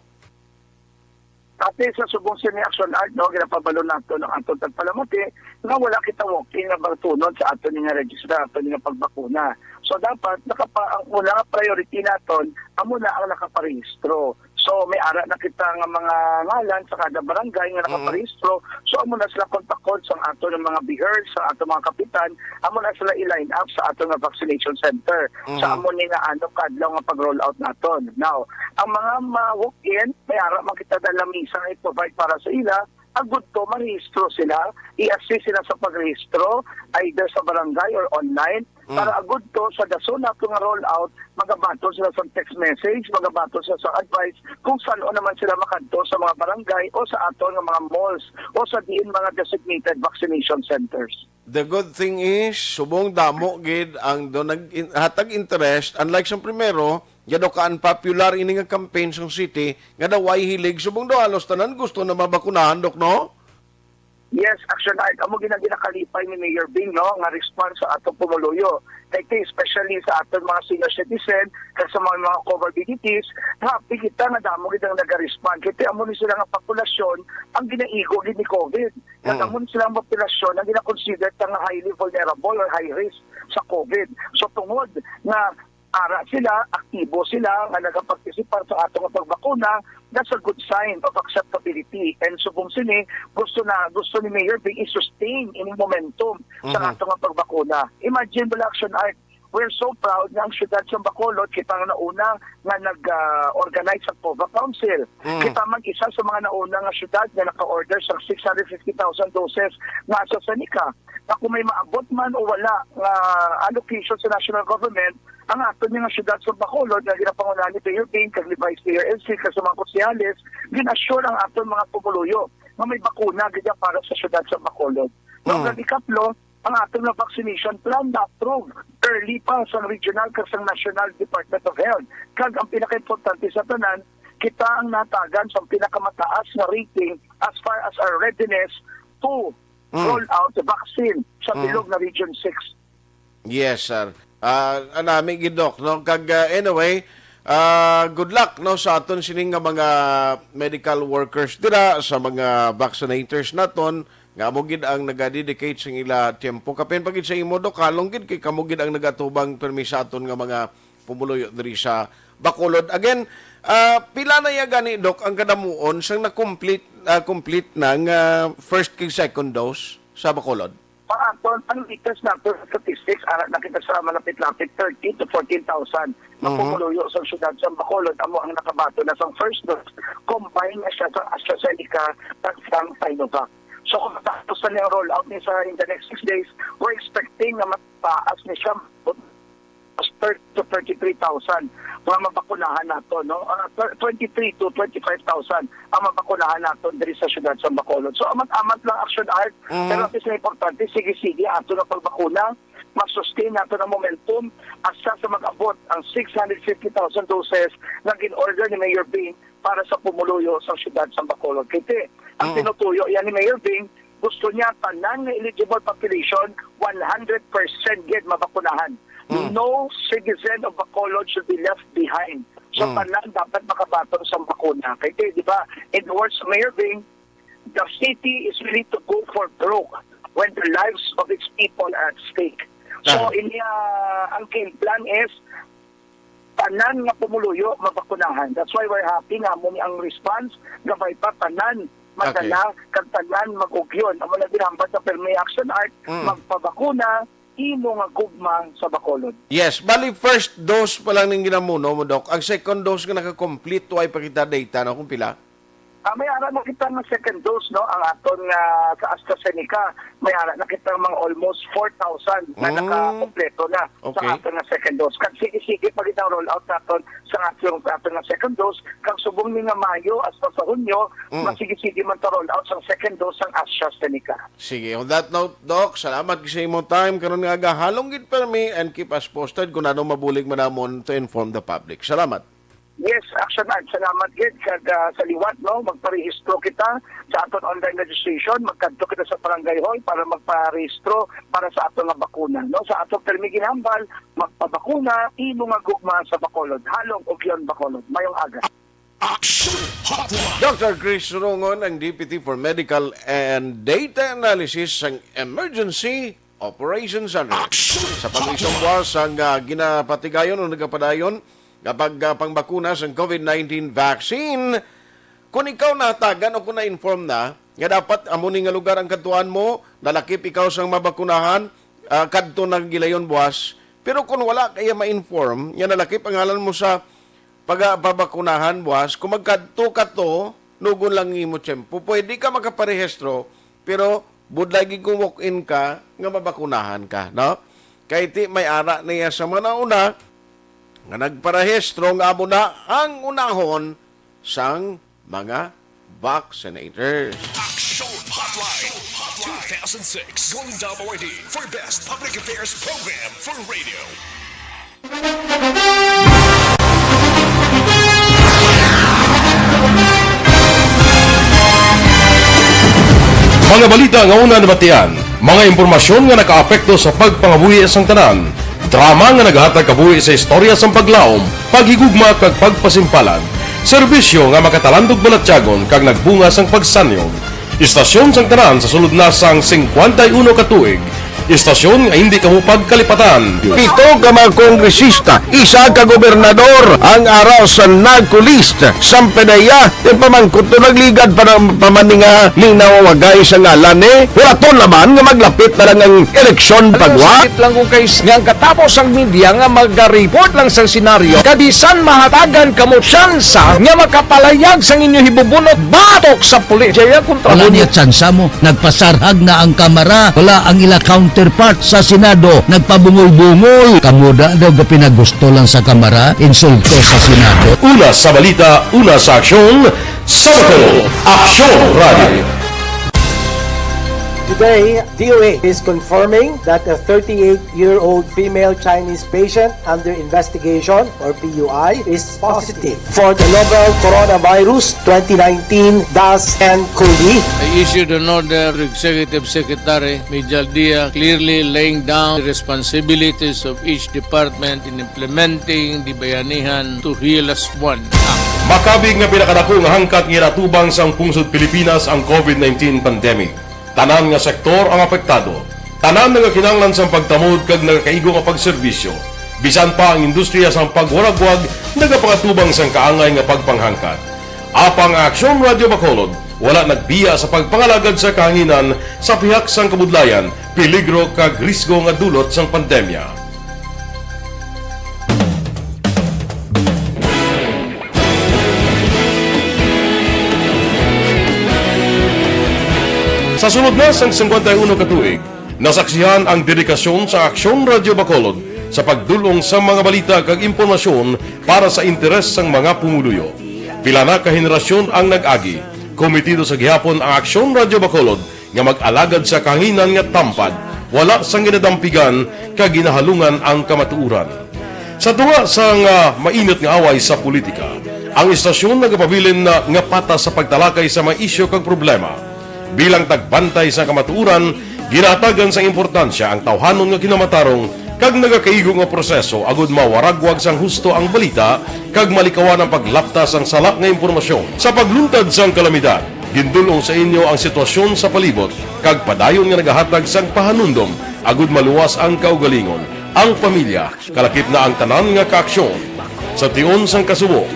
Ate, sa subong sini Action Art, no, ginapabalo nato ang aton tagpalamati nga wala kita walk-in nga batunon sa aton nga register, aton nga pagbakuna. So, dapat nakapa-, ang una nga priority naton amo na ang nakaparehistro. So, may ara na kita nga mga ngalan sa kada barangay nga Mm. nakaparehistro. So, amo na sila kontakon sa aton nga mga BHERS, sa aton mga kapitan, amo na sila i-line up sa aton nga vaccination center. Sa Mhm. amo ni nga ano kadlaw nga pag-roll out naton. Now, ang mga ma-walk-in, may ara man kita dala misa nga i-provide para sa ila, agud to marehistro sila, i-assist sila sa pagrehistro, either sa barangay or online, Mm. para agud to sa dason nato nga roll out, magabaton sila sa text message, magabaton sila sa advice kung san-o naman sila makadto sa mga barangay o sa aton nga mga malls o sa diin mga designated vaccination centers. The good thing is, subong damo gid ang do nag-, in-, hatag interest, unlike sa primero, nga daw ka-unpopular ini nga campaign sa city, nga daw way hilig, subong daw halos tanan gusto na mabakunahan, Doc, no? Yes, Action Art. Amo gid ang ginakalipay ni Mayor Bing, no, nga response sa atong pumuluyo. Kay ti, especially sa aton mga senior citizen, kag sa mga, mga comorbidities, happy kita nga damo gid ang naga-respond. Kay ti, amo ni sila nga populasyon ang ginaigo gid ni COVID. Kag Mm. amo ni sila ang populasyon ang gina-consider ta nga highly vulnerable or high risk sa COVID. So, tungod nga ara sila, aktibo sila nga nagapartisipar sa ato nga pagbakuna, that's a good sign of acceptability. And subong sini, gusto na, gusto ni Mayor Bing i-sustain ining momentum sa Mhm. ato nga pagbakuna. Imagine mo lang, Action Art, we're so proud nga ang siyudad sa Bacolod, kita ang nauna nga nag, ah, organize sa COVA Council. Mm. Kita man isa sa mga nauna nga siyudad nga naka-order sa six hundred fifty thousand doses nga AstraZeneca. Na kung may maabot man o wala nga allocation sa national government, ang aton nga siyudad sa Bacolod nga ginapangunahan ni Mayor Bing kag ni Vice Mayor Elsie kag sa mga konsehales, gin-assure ang aton mga pumuluyo nga may bakuna gid para sa siyudad sa Bacolod. So, Mm. ang ikatlo, ang aton nga vaccination plan na-approve early pa sa regional kag sa national Department of Health. Kag ang pinakaimportante sa tanan, kita ang natagan sa pinakamataas nga rating as far as our readiness to Mm. roll out the vaccine sa Mm. bilog nga Region six. Yes, sir. Ah, anami gid, Doc, no? Kag, ah, anyway, ah, good luck, no, sa aton sining nga mga medical workers dira, sa mga vaccinators naton, nga amo gid ang nagadedicate sa ila tiempo. Kapin pa gid sa imo, Doc, halong gid kay kamo gid ang nagatubang pirmi sa aton nga mga pumuluyo diri sa Bacolod. Again, ah, pila na ya gani, Doc, ang kadamuon sang na-complete, ah, complete na nga first kag second dose sa Bacolod? Ang aton, ang latest nato nga statistics, ara na kita sa malapit-lapit thirteen to fourteen thousand nga Mhm. pumuluyo sa siyudad sa Bacolod, amo ang nakabaton na sang first dose, combine na siya sa AstraZeneca at sa Sinovac. So, kung matapos na niyang roll out ni sa in the next six days, we're expecting na mataas ni siya thirty to thirty-three thousand mga mabakunahan nato, no? Ah, thir-, twenty-three to twenty-five thousand ang mabakunahan nato diri sa siyudad sa Bacolod. So, amat-amat lang, Action Art, Mhm. pero at least ang importante, sige-sige ato nga pagbakuna, ma-sustain nato ang momentum hasta sa mag-abot ang six hundred fifty thousand doses nga gin-order ni Mayor Bing para sa pumuluyo sa siyudad sa Bacolod. Kay ti, ang Mm. tinutuyo yan ni Mayor Bing, gusto niya tanan nga eligible population, one hundred percent gid mabakunahan. Mm. No citizen of Bacolod should be left behind. So, Mm. tanan dapat makabaton sa bakuna. Kay ti, di ba, in the words of Mayor Bing, the city is willing to go for broke when the lives of its people are at stake. So, Ah. ini, ah, ang game plan is tanan nga pumuluyo mabakunahan. That's why we're happy nga amo ni ang response, gamay pa tanan madala Okay. kag tanan mag-ugyon. Amo na ginhambal sa Permi Action Art, Mm. magpabakuna, imo nga gugma sa Bacolod. Yes, bali first dose pa lang ning ginamuno mo, Doc. Ang second dose nga naka-complete, way pa kita data, no, kung pila? Ah, may ara na kita nga second dose, no? Ang aton nga sa AstraZeneca, may ara na kita mga almost four thousand na Mm. nakakompleto na sa Okay. aton nga second dose. Kag sige-sige pa gid ang rollout naton sa aton, sa aton nga second dose. Kag subong ni nga Mayo hasta sa Hunyo, Mm. masige-sige man ta rollout sa second dose sang AstraZeneca. Sige, on that note, Doc, salamat sa imong time karon nga aga. Halong gid permi and keep us posted kung ano mabulig man namon to inform the public. Salamat. Yes, Action Art. Salamat gid. Kag, ah, sa liwat, no, magparehistro kita sa aton online registration. Magkadto kita sa barangay hall para magparehistro para sa aton nga bakuna, no? Sa aton permi ginhambal, magpabakuna, imo nga gugma sa Bacolod. Halong ugyon Bacolod. Mayong aga. Action Hotline. Doctor Chris Rungon, ang Deputy for Medical and Data Analysis sang Emergency Operations Center. Action Sa pag-isang Hotline. buwas ang, ah, ginapatigayon o nagapadayon nga pag, ah, pangbakuna sang COVID nineteen vaccine. Kung ikaw natagan o kung na-inform na nga dapat amo ni nga lugar ang kadtuan mo, nalakip ikaw sang mabakunahan, ah, kadto na gilayon buwas. Pero kung wala kaya ma-inform, nga nalakip ang ngalan mo sa pagapabakunahan buwas, kung magkadto ka to, nugon lang imo tiyempo. Pwede ka makaparehistro, pero budlay gid kung walk-in ka nga mabakunahan ka, no? Kay ti may ara niya sa mga una nga nagparehistro nga amo na ang unahon sang mga vaccinators. Action Hotline, two thousand six Golden Dome Awardee for Best Public Affairs Program for Radio. Mga balita nga una nabatian, mga impormasyon nga nakaapekto sa pagpangabuhi sang tanan, drama nga naghatag kabuhi sa istorya sang paglaom, paghigugma kag pagpasimpalan, serbisyo nga makatalandog balatyagon kag nagbunga sang pagsanyog. Istasyon sang tanan sa sulod na sang singkwenta y uno ka tuig. Istasyon nga hindi kamo pagkalipatan. Pito ka mga kongresista, isa ka gobernador ang ara sa NAGCO list. Sang PDEA, ti pamangkot to nagligad pa ng pamaninga ning nawawagay sa ngalan ni. Wala to naman nga maglapit na lang ang eleksyon pagwa. Sakit lang kung kay nga ang katapos ang media nga mag-report lang sa senaryo. Kabisan mahatagan kamo tsansa nga makapalayag sang inyo hibubunot batok sa pulis. Jaya kontra Wala mo niya tsansa mo. Nagpasarhag na ang Kamara. Wala ang ila counterpart sa Senado. Nagpabungol-bungol. Kamo da daw gapinagusto lang sa Kamara. Insulto sa Senado. Una sa balita, una sa aksyon, sa Bacolod, Aksyon Radio. Today, D O A is confirming that a thirty-eight-year-old female Chinese patient under investigation, or P U I, is positive for the novel coronavirus twenty nineteen dash N COVID. I issued an order to Executive Secretary Mijal Dia, clearly laying down the responsibilities of each department in implementing the Bayanihan to Heal As One Act. Makabig nga pinakadako nga hangkat nga ginatubang sang pungsod Pilipinas ang COVID nineteen pandemic. Tanan nga sektor ang apektado. Tanan nga kinahanglan sang pagtamod kag nagakaigo nga pagserbisyo. Bisan pa ang industriya sang pagwaragwag nagapangatubang sang kaangay nga pagpanghangkat. Apang ang Aksyon Radio Bacolod wala nagbiya sa pagpangalagad sa kahanginan sa pihak sang kabudlayan, peligro kag risgo nga dulot sang pandemya. Sa sulod na sang singkwenta y uno ka tuig, nasaksihan ang dedikasyon sa Aksyon Radio Bacolod sa pagdul-ong sa mga balita kag impormasyon para sa interes sang mga pumuluyo. Pila na ka henerasyon ang nag-agi. Kometido sa gihapon ang Aksyon Radyo Bacolod nga mag-alagad sa kahanginan nga tampad, wala sang ginadampigan kag ginahalungan ang kamatuoran. Sa tunga sang, ah, mainit nga away sa politika, ang istasyon nagapabilin na nga patas sa pagtalakay sa mga isyu kag problema. Bilang tagbantay sa kamatuoran, ginahatagan sang importansya ang tawhanon nga kinamatarong kag nagakaigo nga proseso agud mawaragwag sang husto ang balita kag malikawan ang paglapta sang sala nga impormasyon. Sa pagluntad sang kalamidad, gindul-ong sa inyo ang sitwasyon sa palibot kag padayon nga nagahatag sang pahanumdom agud maluwas ang kaugalingon, ang pamilya, kalakip na ang tanan nga kaaksyon. Sa tion sang kasubo,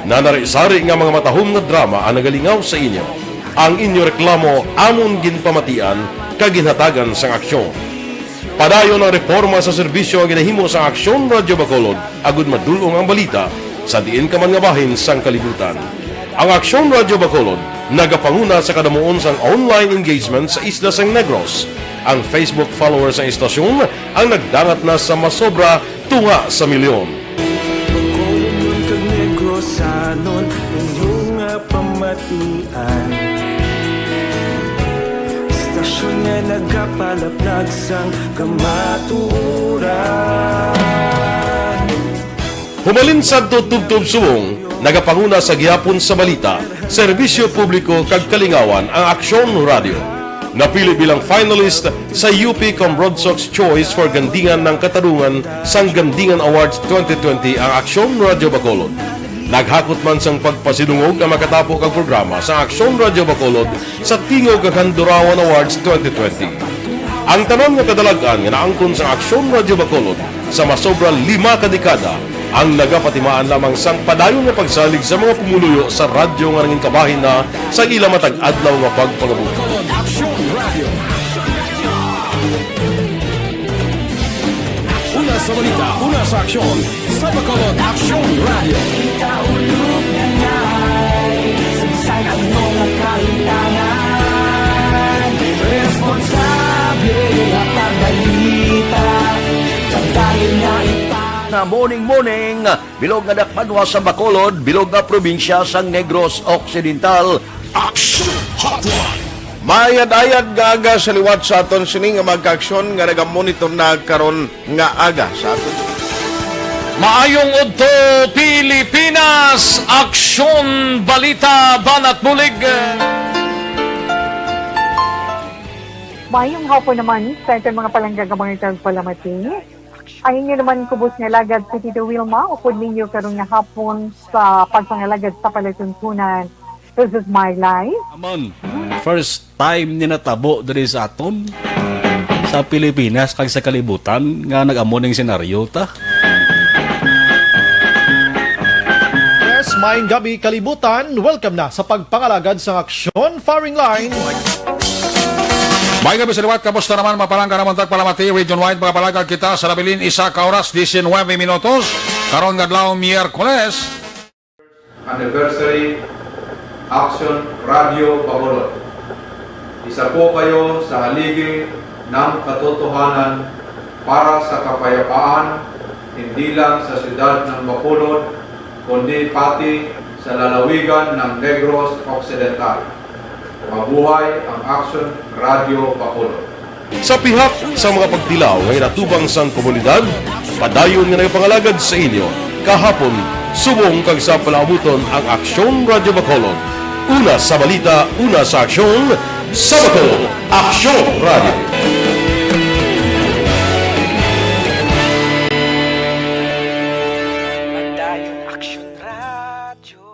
nanari-sari nga mga matahom nga drama ang nagalingaw sa inyo. Ang inyo reklamo amon ginpamatian kag ginhatagan sang aksyon. Padayon ang reporma sa serbisyo nga ginahimo sang Aksyon Radyo Bacolod agud madul-ong ang balita sa diin ka man nga bahin sang kalibutan. Ang Aksyon Radyo Bacolod nagapanguna sa kadamuon sang online engagement sa isla sang Negros. Ang Facebook followers sang istasyon ang nagdangat na sa masobra tunga sa milyon. Bacolodnon kag Negrosanon, inyo nga pamatian. Istasyon nga nagapalaplag sang kamatuoran. Humalin sadto tubtob subong, nagapanguna sa gihapon sa balita, serbisyo publiko kag kalingawan ang Aksyon Radyo. Napili bilang finalist sa U P Cambronsox Choice for Gandingan ng Katarungan sang Gandingan Awards twenty twenty ang Aksyon Radyo Bacolod. Naghakot man sang pagpasidungog ang makatapo kag programa sa Aksyon Radyo Bacolod sa Tingog kag Handurawan Awards twenty twenty. Ang tanan nga kadalag-an nga naangkon sa Aksyon Radyo Bacolod sa masobra lima ka dekada ang nagapatimaan lamang sang padayon nga pagsalig sa mga pumuluyo sa radyo nga nangin kabahin na sa ila matag adlaw nga pagpangabuhi. Bacolod Aksyon Radio. Una sa balita, una sa aksyon, sa Bacolod Aksyon Radio. Kita ulog na ngay, sagsag ang mga kahitangan. Responsable nga pagbalita, pagdahil nga ipa- Na morning, morning. Bilog nga dakpanwa sa Bacolod, bilog nga probinsya sang Negros Occidental. Action Hotline. Maayad-ayad nga aga sa liwat sa aton sini nga mga kaaksyon nga nagamonitor na karon nga aga sa aton. Maayong udto, Pilipinas! Aksyon, balita, banat bulig. Maayong hapon naman sa aton mga palangga nga mga tagpalamati. Ang inyo naman kubos nga alagad si Tito Wilma, upod ninyo karon nga hapon sa pagpangalagad sa palatuntunan. This is my life. Amon, first time ni natabo diri sa aton, sa Pilipinas, kag sa kalibutan, nga nag-amo ning senaryo ta. Yes, maayong gabi, kalibutan. Welcome na sa pagpangalagad sang aksyon, firing line. May gabi sa liwat, kamusta naman, mga palangga namon tagpalamati, region-wide, mga palangga kita sa nabilin, isa ka oras, diecinuebe minutos, karon nga adlaw, Miyerkules. Anniversary Action Radio Bacolod. Isa po kayo sa haligi ng katotohanan para sa kapayapaan, hindi lang sa siyudad ng Bacolod, kundi pati sa lalawigan ng Negros Occidental. Mabuhay ang Action Radio Bacolod. Sa pihak sa mga pagtilaw nga inatubang sang komunidad, padayon nga nagapangalagad sa inyo kahapon, subong kag sa palaabuton ang Aksyon Radyo Bacolod. Una sa balita, una sa aksyon, sa Bacolod, Aksyon Radyo. Padayon Aksyon Radyo.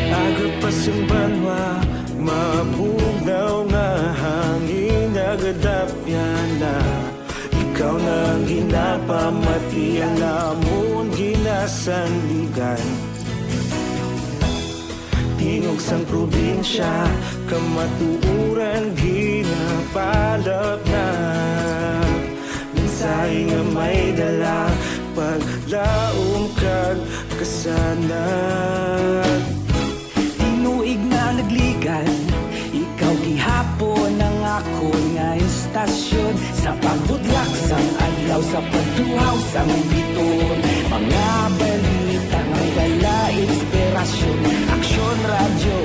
Agod pa sing banwa, mabugnaw nga hangin, nagadapyan na. Ikaw na ang ginapamati, ang amon ginasandigan. Tingog Sang probinsya, kamatuoran ginapalapnag. Mensahe nga may dala, paglaom kag kasanag. Tinuig na nagligan, ikaw gihapon ang akon nga istasyon. Sa pagbudlak sang adlaw, sa pagtuhaw sang biton, mga balita nga dala inspirasyon. Aksyon Radyo,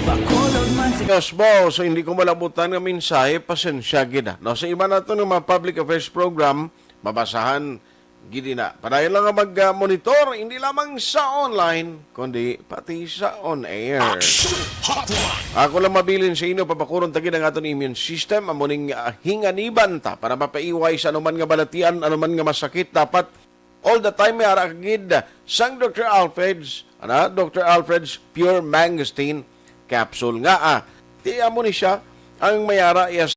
Bacolod man sa Yes, boss. So, hindi ko malabutan nga mensahe. Pasensya gid na. No, sa iba nato nga mga public affairs program, mabasahan gid na. Padayon lang nga mag-monitor, hindi lamang sa online, kundi pati sa on-air. Action Hotline. Ako lang mabilin sa inyo, pabakuron ta gid ang aton immune system. Amo ning, ah, hinganiban ta para mapaiway sa anuman nga balatian, anuman nga masakit. Dapat all the time may ara gid sang Doctor Alfred's, ana, Doctor Alfred's Pure Mangosteen Capsule nga, ah, ti amo ni siya ang may ara iya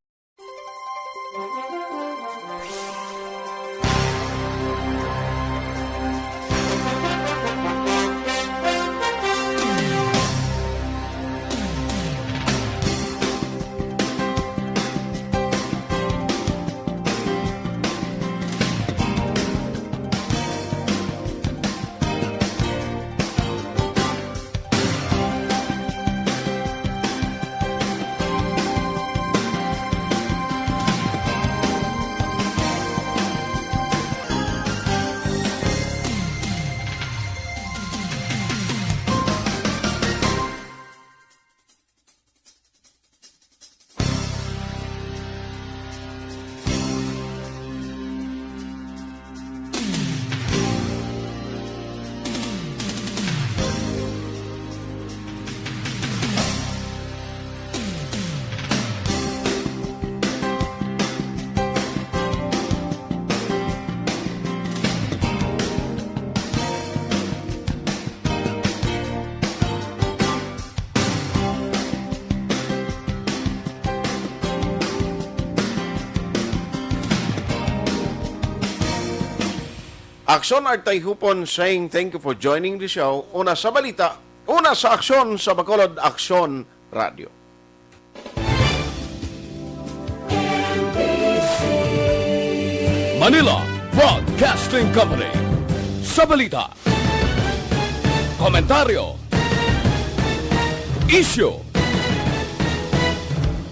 Aksyon Artay Hupon saying thank you for joining the show. Una sa balita, una sa aksyon sa Bacolod, Aksyon Radio. Manila Broadcasting Company. Sa balita, komentaryo, isyu,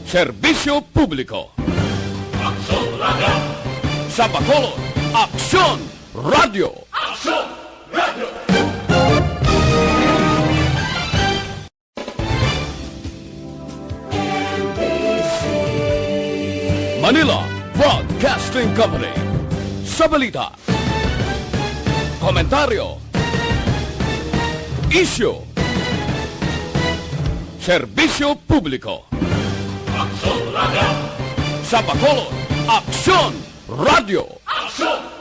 serbisyo publiko. Aksyon Radio. Sa Bacolod, Aksyon Radio. Aksyon Radio. Manila Broadcasting Company. Sa balita, komentaryo, isyu, serbisyo publiko. Aksyon Radio. Sa Bacolod, Aksyon Radio. Aksyon